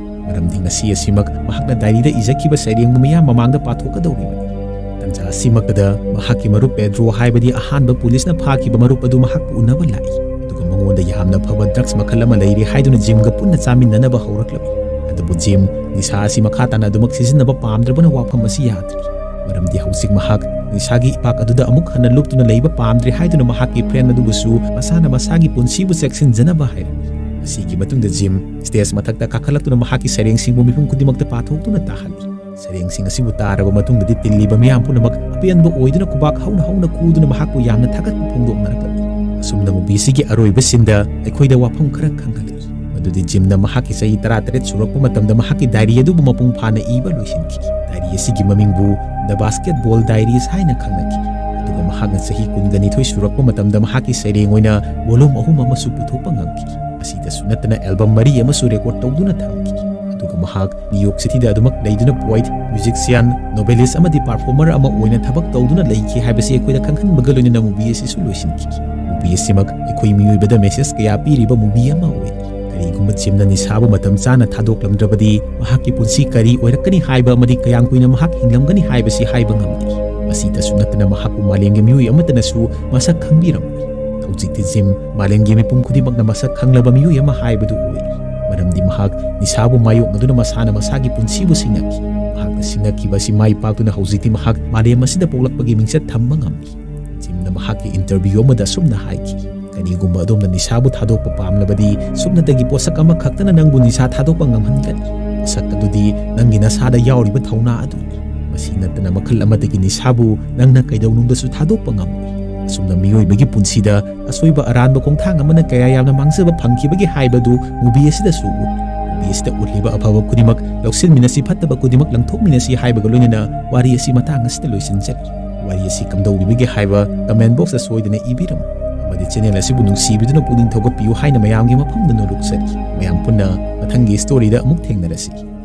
ꯃꯔꯝꯗꯤ ꯉꯁꯤ ꯑꯁꯤꯃꯛ ꯃꯍꯥꯛꯅ ꯗꯥꯏꯔꯤꯗ ꯏꯖꯈꯤꯕ ꯁꯩꯔꯦꯡꯕꯨ ꯃꯤꯌꯥꯝ ꯃꯃꯥꯡꯗ ꯄꯥꯊꯣꯛꯀꯗꯧꯔꯤꯕꯅꯤ꯫ ꯇꯟꯖꯥ ꯑꯁꯤꯃꯛꯇꯗ ꯃꯍꯥꯛꯀꯤ ꯃꯔꯨꯞ ꯄꯦꯗ꯭ꯔꯣ ꯍꯥꯏꯕꯗꯤ ꯑꯍꯥꯟꯕ ꯄꯨꯂꯤꯁꯅ ꯐꯥꯈꯤꯕ ꯃꯔꯨꯞ ꯑꯗꯨ ꯃꯍꯥꯛꯄꯨ ꯎꯅꯕ ꯂꯥꯛꯏ꯫ ꯑꯗꯨꯒ ꯃꯉꯣꯟꯗ ꯌꯥꯝꯅ ꯐꯕ ꯗ꯭ꯔꯒꯁ ꯃꯈꯜ ꯑꯃ ꯂꯩꯔꯤ ꯍꯥꯏꯗꯨꯅ ꯖꯤꯝꯒ ꯄꯨꯟꯅ ꯆꯥꯃꯤꯟꯅꯅꯕ ꯍꯧꯔꯛꯂꯝꯃꯤ꯫ ꯑꯗꯨꯕꯨ ꯖꯤꯝ ꯅꯤꯁꯥ ꯑꯁꯤ ꯃꯈꯥ ꯇꯥꯅ ꯑꯗꯨꯃꯛ ꯁꯤꯖꯤꯟꯅꯕ ꯄꯥꯝꯗ꯭ꯔꯕꯅ ꯋꯥꯐꯝ ꯑꯁꯤ ꯌꯥꯗ꯭ꯔꯤ꯫ ꯃꯔꯝꯗꯤ ꯍꯧꯖꯤꯛ ꯃꯍꯥꯛ ꯅꯤꯁꯥꯒꯤ ꯏꯄꯥꯛ ꯑꯗꯨꯗ ꯑꯃꯨꯛ ꯍꯟꯅ ꯂꯨꯞꯇꯨꯅ ꯂꯩꯕ ꯄꯥꯝꯗ꯭ꯔꯦ ꯍꯥꯏꯗꯨꯅ ꯃꯍꯥꯛꯀꯤ ꯐ꯭ꯔꯦꯟ ꯑꯗꯨꯕꯨꯁꯨ ꯃꯁꯥꯅ ꯃꯁꯥꯒꯤ ꯄꯨꯟꯁꯤꯕꯨ ꯆꯦꯛꯁꯤꯟꯖꯅꯕ ꯍꯥꯏꯔꯝꯃꯤ꯫ ꯃꯁꯤꯒꯤ ꯃꯇꯨꯡꯗ ꯖꯤꯝ ꯁ꯭ꯇꯦꯖ ꯃꯊꯛꯇ ꯀꯥꯈꯠꯂꯛꯇꯨꯅ ꯃꯍꯥꯛꯀꯤ ꯁꯩꯔꯦꯡꯁꯤꯡꯕꯨ ꯃꯤꯄꯨꯝ ꯈꯨꯗꯤꯡꯃꯛꯇ ꯄꯥꯊꯣꯛꯇꯨꯅ ꯇꯥꯍꯜꯂꯤ꯫ ꯁꯩꯔꯦꯡꯁꯤꯡ ꯑꯁꯤꯕꯨ ꯇꯥꯔꯕ ꯃꯇꯨꯡꯗꯗꯤ ꯇꯤꯜꯂꯤꯕ ꯃꯤꯌꯥꯝ ꯄꯨꯝꯅꯃꯛ ꯑꯄꯦꯟꯕ ꯑꯣꯏꯗꯨꯅ ꯈꯨꯕꯥꯛ ꯍꯧꯅ ꯍꯧꯅ ꯈꯨꯗꯨꯅ ꯃꯍꯥꯛꯄꯨ ꯌꯥꯝꯅ ꯊꯥꯒꯠꯄ ꯐꯣꯡꯗꯣꯛꯅꯔꯛꯂꯝꯃꯤ꯫ ꯑꯁꯨꯝꯅ movie ꯑꯁꯤꯒꯤ ꯑꯔꯣꯏꯕ ꯁꯤꯟꯗ ꯑꯩꯈꯣꯏꯗ ꯋꯥꯐꯝ ꯈꯔ ꯈꯪꯍꯜꯂꯛꯏ꯫ ꯃꯗꯨꯗꯤ ꯖꯤꯝꯅ ꯃꯍꯥꯛꯀꯤ ꯆꯍꯤ ꯇꯔꯥꯇꯔꯦꯠ ꯁꯨꯔꯛꯄ ꯃꯇꯝꯗ ꯃꯍꯥꯛꯀꯤ ꯗꯥꯏꯔꯤ ꯑꯗꯨꯕꯨ ꯃꯄꯨꯡ ꯐꯥꯅ ꯏꯕ ꯂꯣꯏꯁꯤꯟꯈꯤ꯫ ꯗꯥꯏꯔꯤ ꯑꯁꯤꯒꯤ ꯃꯃꯤꯡꯕꯨ The Basketball Diaries ꯍꯥꯏꯅ ꯈꯪꯅꯈꯤ꯫ ꯑꯗꯨꯒ ꯃꯍꯥꯛꯅ ꯆꯍꯤ ꯀꯨꯟꯒ ꯅꯤꯊꯣꯏ ꯁꯨꯔꯛꯄ ꯃꯇꯝꯗ ꯃꯍꯥꯛꯀꯤ ꯁꯩꯔꯦꯡ ꯑꯣꯏꯅ volume ꯑꯍꯨꯝ ꯑꯃꯁꯨ ꯄꯨꯊꯣꯛꯄ ꯉꯝꯈꯤ꯫ ꯑꯁꯤꯗꯁꯨ ꯅꯠꯇꯅ album ꯃꯔꯤ ꯑꯃꯁꯨ record ꯇꯧꯗꯨꯅ ꯊꯝꯈꯤ꯫ ꯑꯗꯨꯒ ꯃꯍꯥꯛ New York Cityꯗ ꯑꯗꯨꯃꯛ ꯂꯩꯗꯨꯅ poet, musician, novelist ꯑꯃꯗꯤ performer ꯑꯃ ꯑꯣꯏꯅ ꯊꯕꯛ ꯇꯧꯗꯨꯅ ꯂꯩꯈꯤ ꯍꯥꯏꯕꯁꯤ ꯑꯩꯈꯣꯏꯗ ꯈꯪꯍꯟꯕꯒ ꯂꯣꯏꯅꯅ movie ꯑꯁꯤꯁꯨ ꯂꯣꯏꯁꯤꯟꯈꯤ꯫ Movie ꯑꯁꯤꯃꯛ ꯑꯩꯈꯣꯏ ꯃꯤꯑꯣꯏꯕꯗ message ꯀꯌꯥ ꯄꯤꯔꯤꯕ movie ꯑꯃ ꯑꯣꯏꯔꯤ꯫ ꯀꯔꯤꯒꯨꯝꯕ ꯖꯤꯝꯅ ꯅꯤꯁꯥꯕꯨ ꯃꯇꯝ ꯆꯥꯅ ꯊꯥꯗꯣꯛꯂꯝꯗ꯭ꯔꯕꯗꯤ ꯃꯍꯥꯛꯀꯤ ꯄꯨꯟꯁꯤ ꯀꯔꯤ ꯑꯣꯏꯔꯛꯀꯅꯤ ꯍꯥꯏꯕ ꯑꯃꯗꯤ ꯀꯌꯥꯝ ꯀꯨꯏꯅ ꯃꯍꯥꯛ ꯍꯤꯡꯂꯝꯒꯅꯤ ꯍꯥꯏꯕꯁꯤ ꯍꯥꯏꯕ ꯉꯝꯗꯦ꯫ ꯃꯁꯤꯗꯁꯨ ꯅꯠꯇꯅ ꯃꯍꯥꯛꯄꯨ ꯃꯥꯂꯦꯝꯒꯤ ꯃꯤꯑꯣꯏ ꯑꯃꯠꯇꯅꯁꯨ ꯃꯁꯛ ꯈꯪꯕꯤꯔꯝꯃꯤ꯫ ꯍꯧꯖꯤꯛꯇꯤ ꯖꯤꯝ ꯃꯥꯂꯦꯝꯒꯤ ꯃꯤꯄꯨꯝ ꯈꯨꯗꯤꯡꯃꯛꯅ ꯃꯁꯛ ꯈꯪꯂꯕ ꯃꯤꯑꯣꯏ ꯑꯃ ꯍꯥꯏꯕꯗꯨ ꯑꯣꯏꯔꯤ꯫ ꯃꯔꯝꯗꯤ ꯃꯍꯥꯛ ꯅꯤꯁꯥꯕꯨ ꯃꯥꯌꯣꯛꯅꯗꯨꯅ ꯃꯁꯥꯅ ꯃꯁꯥꯒꯤ ꯄꯨꯟꯁꯤꯕꯨ ꯁꯤꯡꯅꯈꯤ꯫ ꯃꯍꯥꯛꯅ ꯁꯤꯡꯅꯈꯤꯕ ꯑꯁꯤ ꯃꯥꯏ ꯄꯥꯛꯇꯨꯅ ꯍꯧꯖꯤꯛꯇꯤ ꯃꯍꯥꯛ ꯃꯥꯂꯦꯝ ꯑꯁꯤꯗ ꯄꯣꯛꯂꯛꯄꯒꯤ ꯃꯤꯡꯆꯠ ꯊꯝꯕ ꯉꯝꯂꯤ꯫ ꯖꯤꯝꯅ ꯃꯍꯥꯛꯀꯤ interview ꯑꯃꯗ ꯑꯁꯨꯝꯅ ꯍꯥꯏꯈꯤ, "ꯀꯔꯤꯒꯨꯝꯕ ꯑꯗꯣꯝꯅ ꯅꯤꯁꯥꯕꯨ ꯊꯥꯗꯣꯛꯄ ꯄꯥꯝꯂꯕꯗꯤ ꯁꯨꯞꯅꯇꯒꯤ ꯄꯣꯠꯁꯛ ꯑꯃꯈꯛꯇꯅ ꯅꯪꯕꯨ ꯅꯤꯁꯥ ꯊꯥꯗꯣꯛꯄ ꯉꯝꯍꯟꯒꯅꯤ꯫ ꯄꯣꯠꯁꯛ ꯑꯗꯨꯗꯤ ꯅꯪꯒꯤ ꯅꯁꯥꯗ ꯌꯥꯎꯔꯤꯕ ꯊꯧꯅꯥ ꯑꯗꯨꯅꯤ꯫ ꯃꯁꯤ ꯅꯠꯇꯅ ꯃꯈꯜ ꯑꯃꯗꯒꯤ ꯅꯤꯁꯥꯕꯨ ꯅꯪꯅ ꯀꯩꯗꯧꯅꯨꯡꯗꯁꯨ ꯊꯥꯗꯣꯛꯄ ꯉꯝꯂꯣꯏ"꯫ ꯑꯁꯨꯝꯅ ꯃꯤꯑꯣꯏꯕꯒꯤ ꯄꯨꯟꯁꯤꯗ ꯑꯁꯣꯏꯕ ꯑꯔꯥꯟꯕ ꯈꯣꯡꯊꯥꯡ ꯑꯃꯅ ꯀꯌꯥ ꯌꯥꯝꯅ ꯃꯥꯡꯖꯕ ꯐꯪꯈꯤꯕꯒꯦ ꯍꯥꯏꯕꯗꯨ movie ꯑꯁꯤꯗꯁꯨ ꯎꯠꯂꯤ꯫ Movie ꯑꯁꯤꯗ ꯎꯠꯂꯤꯕ ꯑꯐꯕ ꯈꯨꯗꯤꯡꯃꯛ ꯂꯧꯁꯤꯟꯃꯤꯟꯅꯁꯤ, ꯐꯠꯇꯕ ꯈꯨꯗꯤꯡꯃꯛ ꯂꯪꯊꯣꯛꯃꯤꯟꯅꯁꯤ ꯍꯥꯏꯕꯒ ꯂꯣꯏꯅꯅ ꯋꯥꯔꯤ ꯑꯁꯤ ꯃꯇꯥꯡ ꯑꯁꯤꯗ ꯂꯣꯏꯁꯤꯟꯖꯔꯤ꯫ ꯋꯥꯔꯤ ꯑꯁꯤ ꯀꯝꯗꯧꯕꯤꯕꯒꯦ ꯍꯥꯏꯕ comment box ꯇ ꯁꯣꯏꯗꯅ ꯏꯕꯤꯔꯝꯃꯨ꯫ ꯑꯃꯗꯤ channel ꯑꯁꯤꯕꯨ ꯅꯨꯡꯁꯤꯕꯤꯗꯨꯅ ꯄꯨꯛꯅꯤꯡ ꯊꯧꯒꯠꯄꯤꯌꯨ ꯍꯥꯏꯅ ꯃꯌꯥꯝꯒꯤ ꯃꯐꯝꯗ ꯅꯣꯂꯨꯛꯆꯔꯤ꯫ ꯃꯌꯥꯝ ꯄꯨꯟꯅ ꯃꯊꯪꯒꯤ story ꯗ ꯑꯃꯨꯛ ꯊꯦꯡꯅꯔꯁꯤ꯫